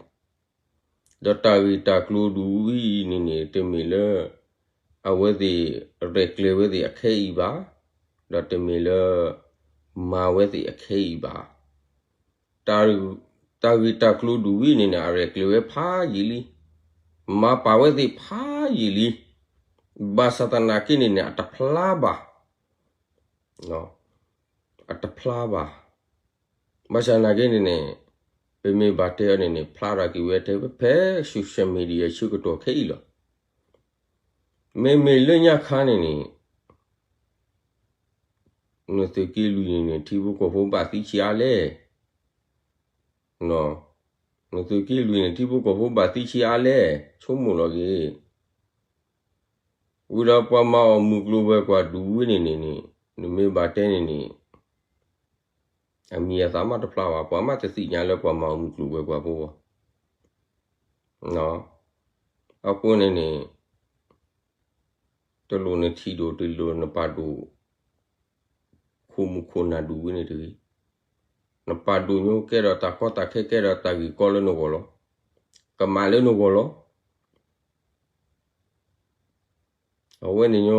ဒီးတၢ်ဂ့ၢ်တၢ်ကျိၤဒ်ဝဲအံၤန့ၣ်န့ၣ် တမ့ၢ်လၢ အဝဲသ့ၣ်ရဲၣ်ကျဲၤဝဲသ့ၣ်အခဲအံၤဘၣ်, ဒီးတမ့ၢ်လၢ မၤဝဲသ့ၣ်အခဲအံၤဘၣ်. တၢ်ဂ့ၢ်တၢ်ကျိၤဒ်ဝဲအံၤန့ၣ်န့ၣ် အရဲၣ်ကျဲၤဝဲဖးယံာ်လံ, မၤပာ်ဝဲသ့ၣ်ဖးယံာ်လံ, ဘၣ်ဆၣ်သနာ်က့န့ၣ်န့ၣ် အတဖျါဘၣ် အတဖျါဘၣ်. ဘၣ်ဆၣ်သနာ်က့န့ၣ်န့ၣ် ပမ့ၢ်ဘၣ်တဲအီၤန့ၣ်န့ၣ် ဖျါထီၣ်က့ၤဝဲထဲဖဲ social media ဆၢကတီၢ်ခဲအံၤလီၤ. မ့မ့ၢ်လၢညါခါန့ၣ်န့ၣ် နသုးက့လွံၢ်န့ၣ်န့ၣ် ထံဖိကီၢ်ဖိဘၣ်သံဆံးအါလဲၣ်. နသုးက့လွံၢ်န့ၣ် ထံဖိကီၢ်ဖိဘၣ်သံဆံးအါလဲၣ်, ဆိကမိၣ်လီၤက့ၤ. ဝံၤဒီးပှၤမၤအီၣ်မုၢ်ကျိၤဝဲၤကွာ်ဒ်ဝဲန့ၣ်န့ၣ်န့ၣ် နမ့ၢ်ဘၣ်တဲန့ၣ်န့ၣ် အမံၤအသၣ်မးတဖျါဘၣ်, ပှၤမးတသ့ၣ်ညါလၢပှၤမၤအီၣ်မုၢ်ကျိၤဝဲၤကွာ်ဖိဘၣ်. အဃိန့ၣ်န့ၣ် တလိၣ်နထံၣ်ဒိၣ် တလိၣ်နပာ်ဒိၣ် ခိၣ်မူခိၣ်နၢ်ဒူၣ်ဝဲန့ၣ်တဂ့ၤ. နပာ်ဒိၣ်ညိကဲဒီးတၢ်ကီတၢ်ခဲကဲဒီးတၢ်ဂ့ၢ်ကီလၢနဂီၢ်လီၤ. ကမၣ်လၢနဂီၢ်လီၤ. အဝဲန့ၣ်ည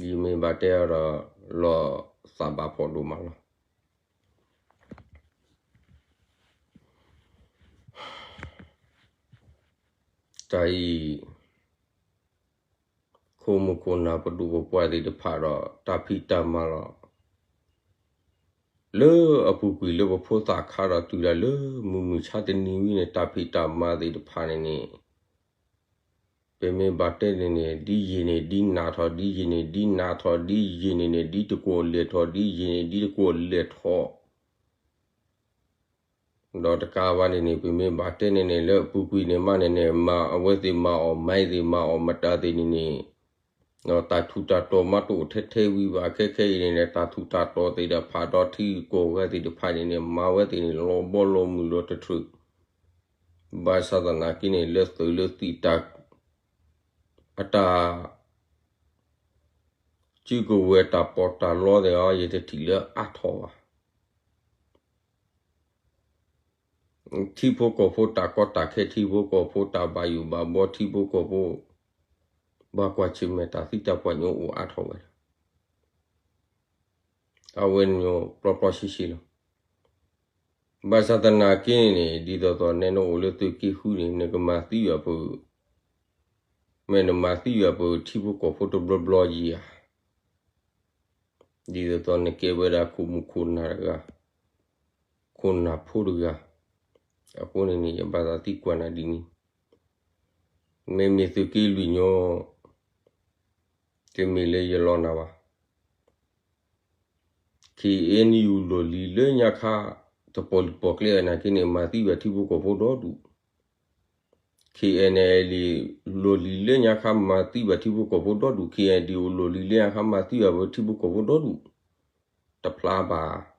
ီ ယမ့ၢ်ဘၣ်တဲအီၤဒီး လီၤသးဘၣ်ဖှီၣ်ဒိၣ်မးလီၤ. တၢ်အံၤ ခိၣ်မူခိၣ်နၢ်ပဒိၣ်ပပှၢ်သ့ၣ်တဖၣ်ဒီး တၢ်ဖံးတၢ်မၤလီၤ. လၢအပူၤကွံာ်လၢပဖိသၣ်ခါဒီးတုၤဒၣ်လၢမုၢ်မုၢ်ဆါတနံၤဝံၤန့ၣ် တၢ်ဖံးတၢ်မၤသ့ၣ်တဖၣ်န့ၣ်န့ၣ် ပမ့ၢ်ဘၣ်တဲန့ၣ်န့ၣ် ဒ်ယံာ်န့ၣ်ဒ်နးထီၣ် ဒ်ယံာ်န့ၣ်ဒ်နးထီၣ် ဒ်ယံာ်န့ၣ်န့ၣ် ဒ်တကိးလဲၢ်ထီၣ် ဒ်ယံာ်န့ၣ်ဒ်တကိးလဲၢ်ထီၣ် ဒီးတကးဘၣ်န့ၣ်န့ၣ် ပမ့ၢ်ဘၣ်တဲန့ၣ်န့ၣ် လၢအပူၤကွံာ်န့ၣ်မးန့ၣ်န့ၣ် မၤအဝဲသ့ၣ်မၤအီၣ် မၤအဝဲသ့ၣ်မၤအီၣ် မတၤသ့ၣ်န့ၣ်န့ၣ် ဒီးတၢ်ထူးတၢ်တီၤမးတအိၣ်ထဲထဲဝံၤဘၣ် ခဲခဲအံၤန့ၣ်န့ၣ် တၢ်ထူးတၢ်တီၤသ့ၣ်တဖၣ်ဒီးထံဂုၤကီၢ်ဂၤသ့ၣ်တဖၣ်န့ၣ်န့ၣ် မၤဝဲသ့ၣ်န့ၣ် လီၤဘီလီၤမုၢ်လီၤတထြၢး ဘၣ်ဆၣ်သနာ်က့န့ၣ် လၢသုးလၢသံၣ်တၢ် အတၢ် စုကဝဲၤတၢ်ပီးတၢ်လီသ့ၣ်အီၤ ယတထံၣ်လၢအါထီၣ်ဘၣ်. ထံဖိကီၢ်ဖိတၢ်ကီတၢ်ခဲ ထံဖိကီၢ်ဖိတၢ်ဘၣ်ယိၣ်ဘၣ်ဘီ ထံဖိကီၢ်ဖိ ဘၣ်ကွၢ်ဆၢၣ်မဲာ်တၢ်သံတၢ်ပှၢ်ညိအိၣ်အါထီၣ်ဝဲဒၣ် အဝဲန့ၣ်ပျီပျီဆှံဆှံလီၤ. ဘၣ်ဆၣ်သနာ်က့န့ၣ် ဒ်သိးသိးနဲနအိၣ်လၢသုးက့ဃုန့ၣ် နကမၤသံယၤပ မ့ၢ်နမၤသံယၤပထံဖိကီၢ်ဖိတဘျီဘျီယံၤဧါ. ဒ်သိးသိးနကဲဝဲဒၣ်ခိၣ်မူခိၣ်နၢ်တဂၤ ခိၣ်နၢ်ဖိတဂၤ အဃိန့ၣ်န့ၣ် ယဘၣ်သးသံကွၢ်နၤဒ်န့ၣ် မ့မ့ၢ်သုးက့လွံၢ်ညီ တမ့ၢ်လၢယလီၤနၤဘၣ်. ခ့ၣ်အဲၣ်ယူၣ် လီၢ်လံၤလၢညါခါ တပီၢ်လံၢ်ပီၢ်ကျဲအနာ်က့န့ၣ် မၤသံဘၣ်ထံဖိကီၢ်ဖိဒီဒူၣ်, ခ့ၣ်အဲၣ်အဲလ် လီၢ်လံၤလၢညါခါ မၤသံဘၣ်ထံဖိကီၢ်ဖိဒီဒူၣ်, ခ့ၣ်အဲၣ်ဒံၣ်အိၣ် လီၢ်လံၤလၢညါခါ မၤသံဘၣ်ထံဖိကီၢ်ဖိဒီဒူၣ်, တဖျါဘၣ်.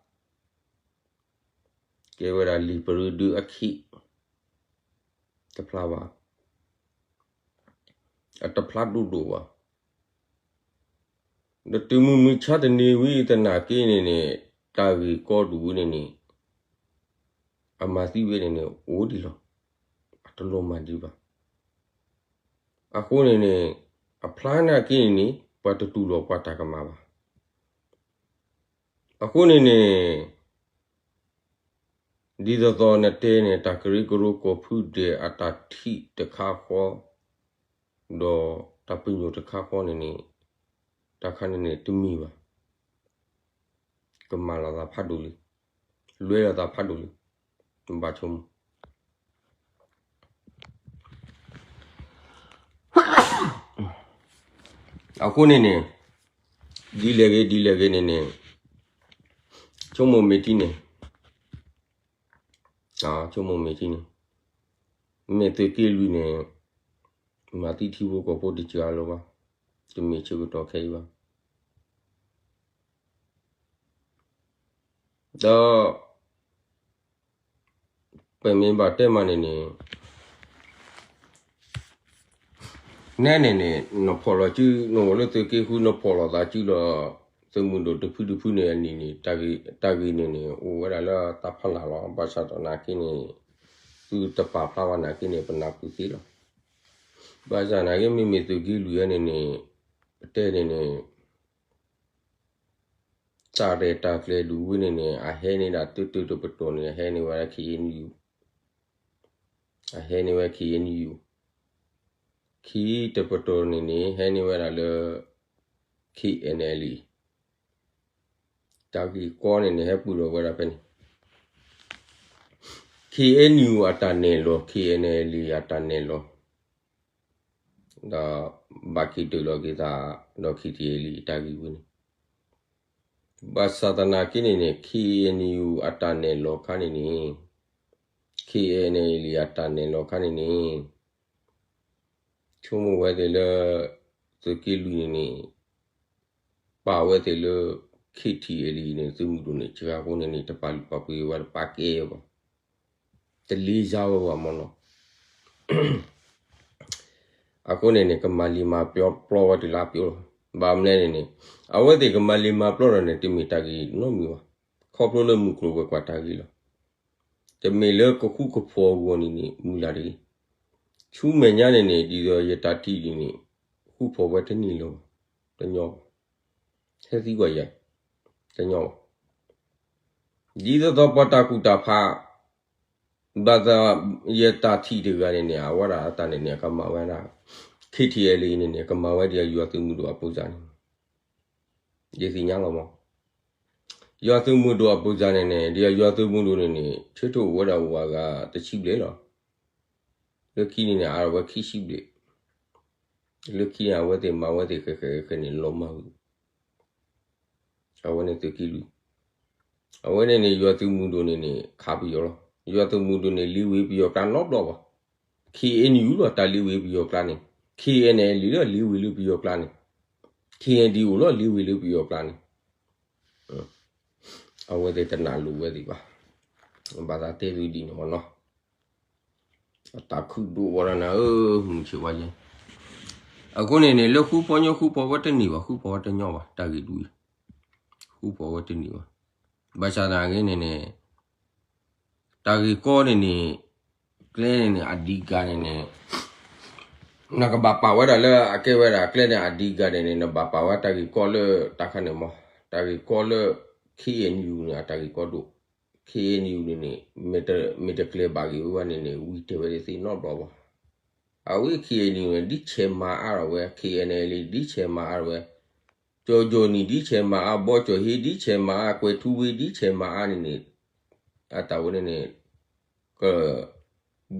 ကဲဝဲဒၣ်လံာ်ပရၢဒုအခံး တဖျါဘၣ်, အတဖျါဒိၣ်ဒိၣ်ဘၣ်. ဒီးတုၤမုၢ်မုၢ်ဆါတနံၤဝံၤသနာ်က့န့ၣ်န့ၣ် တၢ်ဂ့ၢ်ကီဒူၣ်ဝဲန့ၣ်န့ၣ် အမၤသံဝဲန့ၣ်န့ၣ် အိၣ်ဒံးလီၤ. အတလိၣ်မၤဒံးဘၣ်. အဃိန့ၣ်န့ၣ် အဖျါနာ်က့န့ၣ်န့ၣ် ပှၤတတူၢ်လိာ်ပှၤတၢ်ကမၣ်ဘၣ်. အဃိန့ၣ်န့ၣ် ဒ်သိးသိးနတဲန့ၣ် တၢ်ကရၢကရိကီၢ်ဖုဒဲးအတၢ်ထံၣ်တခါဃီ ဒီးတၢ်ပညိၣ်တခါဃီန့ၣ်န့ၣ် တၢ်ခါန့ၣ်န့ၣ်တမ့ၢ်ဘၣ်. ကမၤလီၤသးဖးဒိၣ်လံ, လွဲလီၤသးဖးဒိၣ်လံ, ဘၣ်ဆိကမိၣ် အဃိန့ၣ်န့ၣ် ဒ်လဲၣ်ဂ့ၤ ဒ်လဲၣ်ဂ့ၤန့ၣ်န့ၣ် ဆိကမိၣ်မ့ၢ်ထံန့ၣ်, ဆိကမိၣ်မ့ၢ်ထံန့ၣ် မ့ၢ်သုးက့လွံၢ်န့ၣ် မၤသံထံဖိကီၢ်ဖိတစှၤလီၤဘၣ်, တမ့ၢ်ဆၢကတီၢ်ခဲအံၤဘၣ်. ဒီး ပမ့ၢ်ဘၣ်တဲမးန့ၣ်န့ၣ် နဲန့ၣ်န့ၣ် နဖီၣ်လီၤစု နအိၣ်လၢသုးက့ဃု နဖီၣ်လီၤသးစုလီၤ သုးမုၢ်ဒိၣ်တဖုတဖုန့ၣ်အနံၣ်န့ၣ် တၢ်ဂ့ၢ်န့ၣ်န့ၣ် အိၣ်ဝဲဒၣ်လၢတၢ်ဖီလာ်လီၤ. ဘၣ်ဆၣ်ဒီးနာ်က့န့ၣ် သုတပာ်ဖျါဘၣ်နာ်က့န့ၣ် ပနၢ်ပၢၢ်သ့လီၤ. ဘၣ်ဆၣ်နာ်က့ မ့မ့ၢ်သုးက့လွံၢ်န့ၣ်န့ၣ် ပတဲန့ၣ်န့ၣ် တၢ်ရဲၣ်တၢ်ကျဲၤဒုးဝဲန့ၣ်န့ၣ် အဟဲန့ၢ်ဒၣ်တၢတၢတပတီၢ်န့ၣ် အဟဲန့ၢ်ဝဲဒၣ် ခ့ၣ်အ့ၣ်ယူၣ်, အဟဲန့ၢ်ဝဲ ခ့ၣ်အ့ၣ်ယူၣ်, ခံတပတီၢ်န့ၣ်န့ၣ် ဟဲန့ၢ်ဝဲဒၣ်လၢ ခ့ၣ်အဲၣ်အလ်အ့, တၢ်ဂ့ၢ်ကီန့ၣ်န့ၣ် ဟဲပူၤထီၣ်ဝဲဒၣ်ဖဲန့ၣ် ခ့ၣ်အ့ၣ်ယူၣ်အတၢ်နဲၣ်လီၤ ခ့ၣ်အဲၣ်အလ်အ့အတၢ်နဲၣ်လီၤ ဒီးဘၣ်က့ၤတၢၢ်လီၤက့ၤသး ဒီး ခ့ၣ်ထံၣ်အလ်အ့ အတၢ်ဂ့ၢ်ဝဲန့ၣ်, ဘၣ်ဆၣ်သနာ်က့န့ၣ်န့ၣ် ခ့ၣ်အ့ၣ်ယူၣ်အတၢ်နဲၣ်လီၤခါန့ၣ်န့ၣ်, ခ့ၣ်အဲၣ်အလ်အ့အတၢ်နဲၣ်လီၤခါန့ၣ်န့ၣ် ဆိကမိၣ်ဝဲသ့ၣ်လၢ သုးက့လွံၢ်န့ၣ်န့ၣ် ပာ်ဝဲသ့ၣ်လၢ ခ့ၣ်ထံၣ်အလ်အ့န့ၣ် သုးမုၢ်ဒိၣ်န့ၣ် စှၤအဃိန့ၣ်န့ၣ် တပာ်လုၢ်ပာ်ပှ့ၤဝဲ တပာ်ကဲဝဲဘၣ်, တလ့ၤယါဝဲဘၣ်မ့ၢ်နီၤ. အဃိန့ၣ်န့ၣ် ကမၤလံာ်မၤပျီပျီဝဲတုၤလၢအပျိလီၤ. ဘၣ်မနုၤလဲၣ်န့ၣ်န့ၣ် အဝဲသ့ၣ်ကမၤလံာ်မၤပျီဒီးန့ၣ် တမ့ၢ်တၢ်ဂ့ၢ်နီတမံၤဘၣ်. ခီဖျိလၢမုၢ်ကျိၤဝဲၤကွာ်တၢ်ဂ့ၢ်လီၤ. တမ့ၢ်လၢကဃူကဖိးအဂီၢ်န့ၣ်န့ၣ် မုၢ်လၢ်တဂ့ၤ. ဆူမဲာ်ညါန့ၣ်န့ၣ် ဒ်သိးယတၢ်ထံၣ်ဒ်န့ၣ် ဃူဖိးဝဲတန့ၢ်လၢၤဘၣ်, တညီဘၣ်. ဟဲသံကွၢ်ယၤ, တညီဘၣ်. ဒ်သိးသိးပှၤတၢ်ကူၣ်တၢ်ဖး ဘၣ်သးယတၢ်ထံၣ်တဂၤန့ၣ်န့ၣ် အဝဲဒၣ်အတၢ်န့ၣ်န့ၣ် ကမၤဝဲဒၣ် ခ့ထံအဲလ်အ့န့ၣ်န့ၣ် ကမၤဝဲဒ်ယွၤသုးမုၢ်ဒိၣ်အပူၤစၢ်န့ၣ် ယသ့ၣ်ညါလီၤမး. ယွၤသုးမုၢ်ဒိၣ်အပူၤစၢ်န့ၣ်န့ၣ် ဒ်ယွၤသုးမုၢ်ဒိၣ်န့ၣ်န့ၣ် ဆၢထၢၣ်အိၣ်ဝဲဒၣ်ဝၤဂၤတဆံဘျဲၣ်လီၤ. လၢခံန့ၣ်န့ၣ် အါထီၣ်ဝဲခံဆံဘျဲၣ်. လၢခံန့ၣ် အဝဲသ့ၣ်မၤဝဲသ့ၣ်ဃဲးဃဲးဃဲးဃဲးန့ၣ် လီၤမၢ်ဝံၤ အဝဲန့ၣ်သုးက့လွံၢ်, အဝဲန့ၣ်န့ၣ် ယွၤသုးမုၢ်ဒိၣ်န့ၣ်န့ၣ် ခးပယီၤလီၤ. ယွၤသုးမုၢ်ဒိၣ်န့ၣ် လ့ဝ့ပယီၤကျါနီတဘျီဘၣ်. ခ့ၣ်အဲၣ်ယူၣ်လီၤ တၢ်လ့ဝ့ပယီၤကျါန့ၣ်, ခ့ၣ်အဲၣ်ယူၣ်လီၤ လ့ဝ့လၢပယီၤကျါန့ၣ်, ခ့ၣ်အဲၣ်ဒံၣ်အိၣ်လီၤ လ့ဝ့လၢပယီၤကျါန့ၣ် အဝဲသ့ၣ်တနာ်လိာ်ဝဲသ့ၣ်ဘၣ်. ဘၣ်သးတဲသုဒ်န့ၣ်မးနီၤ. အတၢ်ခုၣ်ဒိၣ်ဝဲဒၣ်နၤဧၢ, မုၢ်ဆ့ၣ်ဝါယဲ. အဃိန့ၣ်န့ၣ် လၢဃူဖိးညီ ဃူဖိးဝဲတန့ၢ်ဘၣ်, ဃူဖိးဝဲတညီဘၣ်, တၢ်ဂ့ၢ်ဒ်အံၤ ဃူဖိးဝဲတန့ၢ်ဘၣ်. ဘၣ်ဆၣ်သနာ်က့န့ၣ်န့ၣ် တၢ်ဂ့ၢ်ကီန့ၣ်န့ၣ် ကျဲန့ၣ်န့ၣ် အဓိကန့ၣ်န့ၣ် နကဘၣ်ပာ်ဝဲဒၣ်လၢအကဲဝဲဒၣ်ကျဲန့ၣ် အဓိကန့ၣ်န့ၣ် နဘၣ်ပာ်ဝဲတၢ်ဂ့ၢ်ကီလၢတၢ်ခါန့ၣ်မး, တၢ်ဂ့ၢ်ကီလၢ ခ့ၣ်အဲၣ်ယူၣ်န့ၣ် အတၢ်ဂ့ၢ်ကီဒိၣ်. ခ့ၣ်အဲၣ်ယူၣ်န့ၣ်န့ၣ် မ့ၢ်တကျဲၤဘၣ်ဂ့ၤဝဲန့ၣ်န့ၣ် ဝံၤတဲဝဲဒၣ်သ့ၣ်နီတဘျီဘၣ်. အဝဲ ခ့ၣ်အဲၣ်ယူၣ်န့ၣ် ဒ်ဆဲးမၤအါထီၣ်ဝဲ, ခ့ၣ်အဲၣ်ယူၣ်န့ၣ် ဒ်ဆဲးမၤအါထီၣ်ဝဲ, ကၠီၤကၠီၤနံၣ် ဒ်ဆဲးမၤအါ, ဘီကၠီၤဟ့ ဒ်ဆဲးမၤအါ, ကွဲၤထူဝ့ ဒ်ဆဲးမၤအါန့ၣ်န့ၣ် အတၢ်ဝဲန့ၣ်န့ၣ် က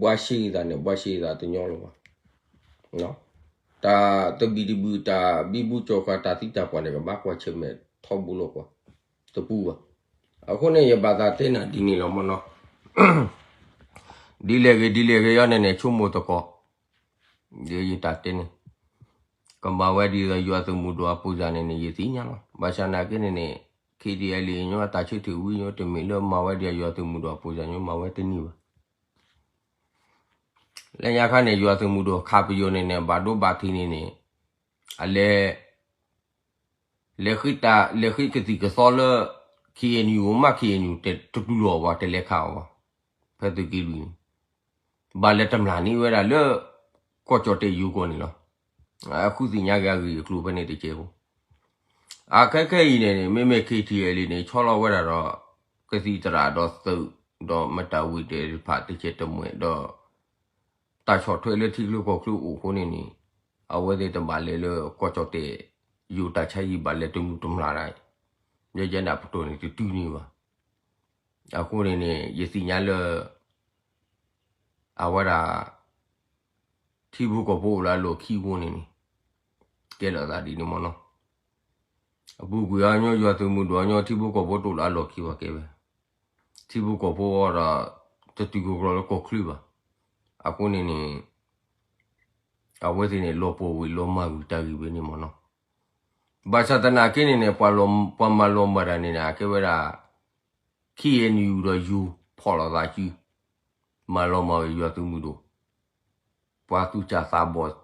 ဘှါရှ့သးန့ၣ် ဘှါရှ့သးတညီလီၤဘၣ်. တၢ်တဘံၣ်တဘုၣ် တၢ်ဘံဘူကၠီၤဃာ် တၢ်သံတၢ်ပှၢ်န့ၣ် ကဘၣ်ကွၢ်ဆၢၣ်မဲာ်ထီဘိလီၤကွၢ် တပူၤဘၣ်. အဃိန့ၣ် ယဘၣ်သးတဲနၤဒ်န့ၣ်လီၤမးနီၤ. ဒ်လဲၣ်ဂ့ၤ ဒ်လဲၣ်ဂ့ၤအံၤန့ၣ်န့ၣ် ဆိကမိၣ်သကိး ဒ်ယတၢ်တဲန့ၣ် ကမၤဝဲဒ်သိးယွၤသုးမုၢ်ဒိၣ်အပူၤစၢ်န့ၣ်န့ၣ် ယသ့ၣ်ညါလီၤ. ဘၣ်ဆၣ်သနာ်က့န့ၣ်န့ၣ် ခ့ၣ်ထံၣ်အဲၣ်လ့ၣ်ညီ အတၢ်ဆၢထၢၣ်ဝံၤညီ တမ့ၢ်လၢမၤဝဲဒ်ယွၤသုးမုၢ်ဒိၣ်အပူၤစၢ်ညီ မၤဝဲတန့ၢ်ဘၣ်. လၢညါခါန့ၣ် ယွၤသုးမုၢ်ဒိၣ်ခးပယီၤန့ၣ်န့ၣ် ဘၣ်ဒိဘၣ်ထံးန့ၣ်န့ၣ် အလဲၤ လဲၤဃ့တၢ် လဲၤဃ့ကသံၣ်ကသီလၢ ခ့ၣ်အဲၣ်ယူၣ် မ့ၢ် ခ့ၣ်အဲၣ်ယူၣ် တတူၢ်လိာ်အီၤဘၣ် တလဲၤခးအီၤဘၣ်. ဖဲသုးက့လွံၢ်န့ၣ် ဘၣ်လဲၤတမျၢ်န့ၢ်ဝဲဒၣ်လၢ ကီၢ်ကၠီၣ်တဲၣ်ယိၤကီၢ်န့ၣ်လီၤ. အဃုသ့ၣ်ညါက့ၤအဂ့ၢ်အကျိၤဖဲန့ၣ်တကဲးဖိ အခဲခဲအံၤန့ၣ်န့ၣ် မ့မ့ၢ် ခ့ၣ်ထံၣ်အဲၣ်လ့ၣ်န့ၣ် ဆီလီၤဝဲဒၣ်ဒီး ကသံၣ်သရၣ်ဒီးသုး ဒီးမတၤဝံၤတဖၣ်တကဲးတမှဲၤဒီး တၢ်ဆီၣ်ထွဲလၢထံချၢကီၢ်ချၢအိၣ်အဃိန့ၣ်န့ၣ် အဝဲသ့ၣ်တဘၣ်လဲၤလၢကီၢ်ကၠီၣ်တဲၣ်ယိၤတၢ်ဆါဟံၣ် ဘၣ်လဲၤတမုာ်တမျၢ်ဒၣ် ယဲယဲဒၣ်ပတီၢ်န့ၣ်တတုၤန့ၣ်ဘၣ်. အဃိန့ၣ်န့ၣ် ယသ့ၣ်ညါလၢ အဝဲဒၣ် ထံဖိကီၢ်ဖိအိၣ်လၢအလီၢ်ခံအဃိန့ၣ်န့ၣ် ကဲလီၤသးဒ်န့ၣ်မ့ၢ်နီၤ. အပူၤကွံာ်အီၤညီ ယွၤသုးမုၢ်ဒိၣ်အီၤညီ ထံဖိကီၢ်ဖိတအိၣ်လၢအလီၢ်ခံဘၣ်ကဲဝဲ ထံဖိကီၢ်ဖိအီၤဒီး တတုၤကကြၢးလၢကီၢ်ချၢဘၣ်. အဃိန့ၣ်န့ၣ် အဝဲသ့ၣ်န့ၣ် လီၤပှီၢ်ဝံၤလီၤမၢ်ဝံၤတၢ်ဂ့ၢ်ဝဲန့ၣ်မ့ၢ်နီၤ. ဘၣ်ဆၣ်သနာ်က့န့ၣ်န့ၣ် ပှၤမၤလီၤမၢ်တၢ်န့ၣ်န့ၣ် အကဲဝဲဒၣ် ခ့ၣ်အဲၣ်ယူၣ် ဒီးယိၤဖီၣ်လိာ်သးစု မၤလီၤမၢ်ဝဲယွၤသုးမုၢ်ဒိၣ် ပှၤသူၣ်စၢ်သးဘီၣ်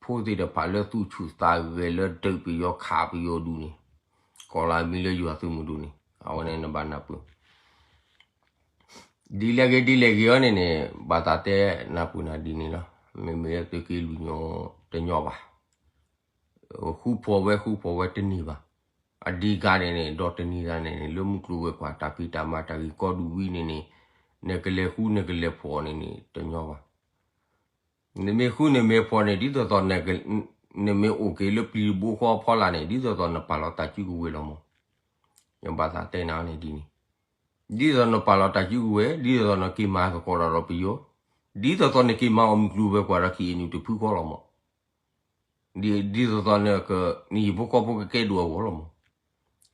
ဖိသ့ၣ်တဖၣ်လၢသူၣ်ဆူၣ်သးဂဲၤလၢဒုးပယီၤခးပယီၤဒူၣ်န့ၣ် ကိးလီၤမံၤလၢယွၤသုးမုၢ်ဒိၣ်န့ၣ် အဝဲန့ၣ်နဘၣ်နၢ်ပၢၢ် ဒ်လဲၣ်ဂ့ၤဒ်လဲၣ်ဂ့ၤအံၤန့ၣ်န့ၣ် ဘၣ်သးတဲနၢ်ပၢၢ်နၤဒ်န့ၣ်လီၤ. မ့မ့ၢ်လၢသုးက့လွံၢ်ညီတညီဘၣ်. ဃူဖိးဝဲဃူဖိးဝဲတန့ၢ်ဘၣ်. အဓိကန့ၣ်န့ၣ် ဒီးတနံၤသးန့ၣ်န့ၣ် လၢမုၢ်ကျိၤဝဲၤကွာ်တၢ်ဖံးတၢ်မၤတၢ်ဂ့ၢ်ကီဒူၣ်ဝံၤန့ၣ်န့ၣ် နကလဲၤဃူနကလဲၤဖိးန့ၣ်န့ၣ် တညီဘၣ်. နမ့ၢ်ဃူနမ့ၢ်ဖိးန့ၣ် ဒ်သိးသိး နမ့ၢ်အိၣ်က့ၤလၢပျံၤတဘိဃီအဖီလာ်န့ၣ် ဒ်သိးသိးနပာ်လီၤတၢ်စုကဝဲၤလီၤမး. ယဘၣ်သးတဲနၤန့ၣ်ဒ်န့ၣ် ဒ်သိးနပာ်လီၤတၢ်စုကဝဲၤ ဒ်သိးသိးနက့ၤမၤသကိးတၢ်ဒီးပယီၤ ဒ်သိးသိးနက့ၤမၤအီၤမုၢ်ကျိၤဝဲၤကွာ်ဒီး ခ့ၣ်အဲၣ်ယူၣ် တဖုဃီလီၤမး. ဒ်သိးသိးနက နဟံၣ်ဖိဃီဖိကကဲဒိၣ်အဂီၢ်လီၤမး.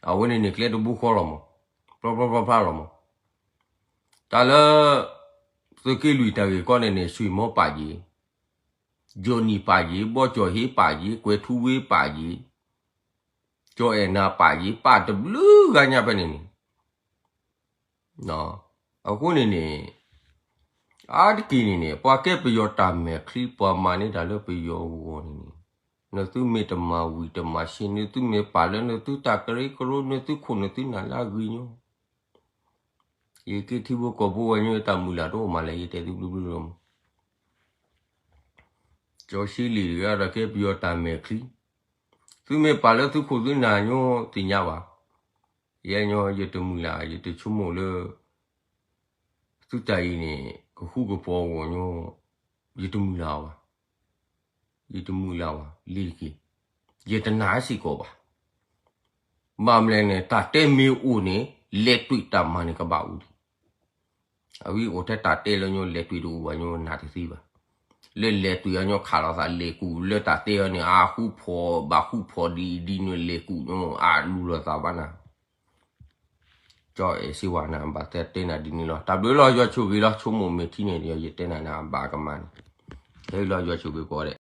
အဝဲန့ၣ်န့ၣ်ကျဲတဘိဃီလီၤမး. ဖျီဖျီဖျါဖျါလီၤမး. တၢ်လၢ သုးက့လွံၢ်တၢ်ဂ့ၢ်ကီန့ၣ်န့ၣ် ဆွံၣ်မီပာ်ယ့ၤ, ကၠီၤနံၣ်ပာ်ယ့ၤ, ဘီကၠီၤဟ့ပာ်ယ့ၤ, ကွဲၤထူဝ့ပာ်ယ့ၤ, ကၠီၤအဲၣ်နၤပာ်ယ့ၤ, ပာ်တဘျုးဂၤညါဖဲန့ၣ်န့ၣ် အဃိန့ၣ်န့ၣ် အါတက့ၢ်န့ၣ်န့ၣ် ပှၤကဲပယီၤတၢ်မဲာ်ချံ ပှၤမၤန့ၢ်တၢ်လၢပယီၤအဂီၢ်န့ၣ်န့ၣ်, နသုမ့ၢ်တမၤဝံၤတမၤဆ့ၣ်, နသုမ့ၢ်ပာ်လၢနသုတၢ်ကရၢကရိ နသုခိၣ်နသုနၢ်လၢအဂ့ၢ်ညီ, ယက့ၤထံဖိကီၢ်ဖိဝဲညီ ယတၢ်မုၢ်လၢ်တအိၣ်မးလဲၣ် ယတဲသုဘျုးဘျုးလီၤ. ကၠီဆံလံၤတဂၤဒီးကဲပယီၤတၢ်မဲာ်ချံ, သုမ့ၢ်ပာ်လၢသုခိၣ်သုနၢ်ညီ သ့ၣ်ညါဘၣ်. ယဲညီ ယတမုၢ်လၢ် ယတဆိကမိၣ်လၢ သုတၢ်အံၤန့ၣ် ကဃူကဖိးအဂီၢ်ညီ, ယတမုၢ်လၢ်ဘၣ်, ယတမုၢ်လၢ်ဘၣ် လ့ၤတက့ၢ်, ယတနာ်စ့ၢ်ကီးဘၣ်. ဘၣ်မနုၤလဲၣ်န့ၣ် တၢ်တဲမ့ၢ်အိၣ်န့ၣ် လဲၤတွံၢ်တၢ်မၤန့ၣ်ကဘၣ်အိၣ်လံ. အဝဲအိၣ်ထဲတၢ်တဲလၢညီ လဲၤတွံၢ်တအိၣ်ဘၣ်ညီ နာ်တသ့ဘၣ်. လၢလဲၤတွံၢ်အညီ ခးလိာ်သးလဲၤကူၣ် လၢတၢ်တဲအီၤန့ၣ် အဃူဖိး ဘၣ်ဃူဖိးဒ်အံၤဒ်နုၤ လဲၤကူၣ်ညီ အလူၤလိာ်သးဘၣ်နၤ. ကၠီအဲၣ်စ့ဝါနၤ ဘၣ်တဲတဲနၤဒ်န့ၣ်လီၤ. တၢ်ဘျုးလီၤ ယွၤဆိၣ်ဂ့ၤလီၤ. ဆိကမိၣ်မ့ၢ်ထံန့ၣ်ဒီး ယတဲနၤနၤဘၣ်ကမၣ်န့ၣ်, ဟဲလီၤ ယွၤဆိၣ်ဂ့ၤကိးဂၤဒဲး.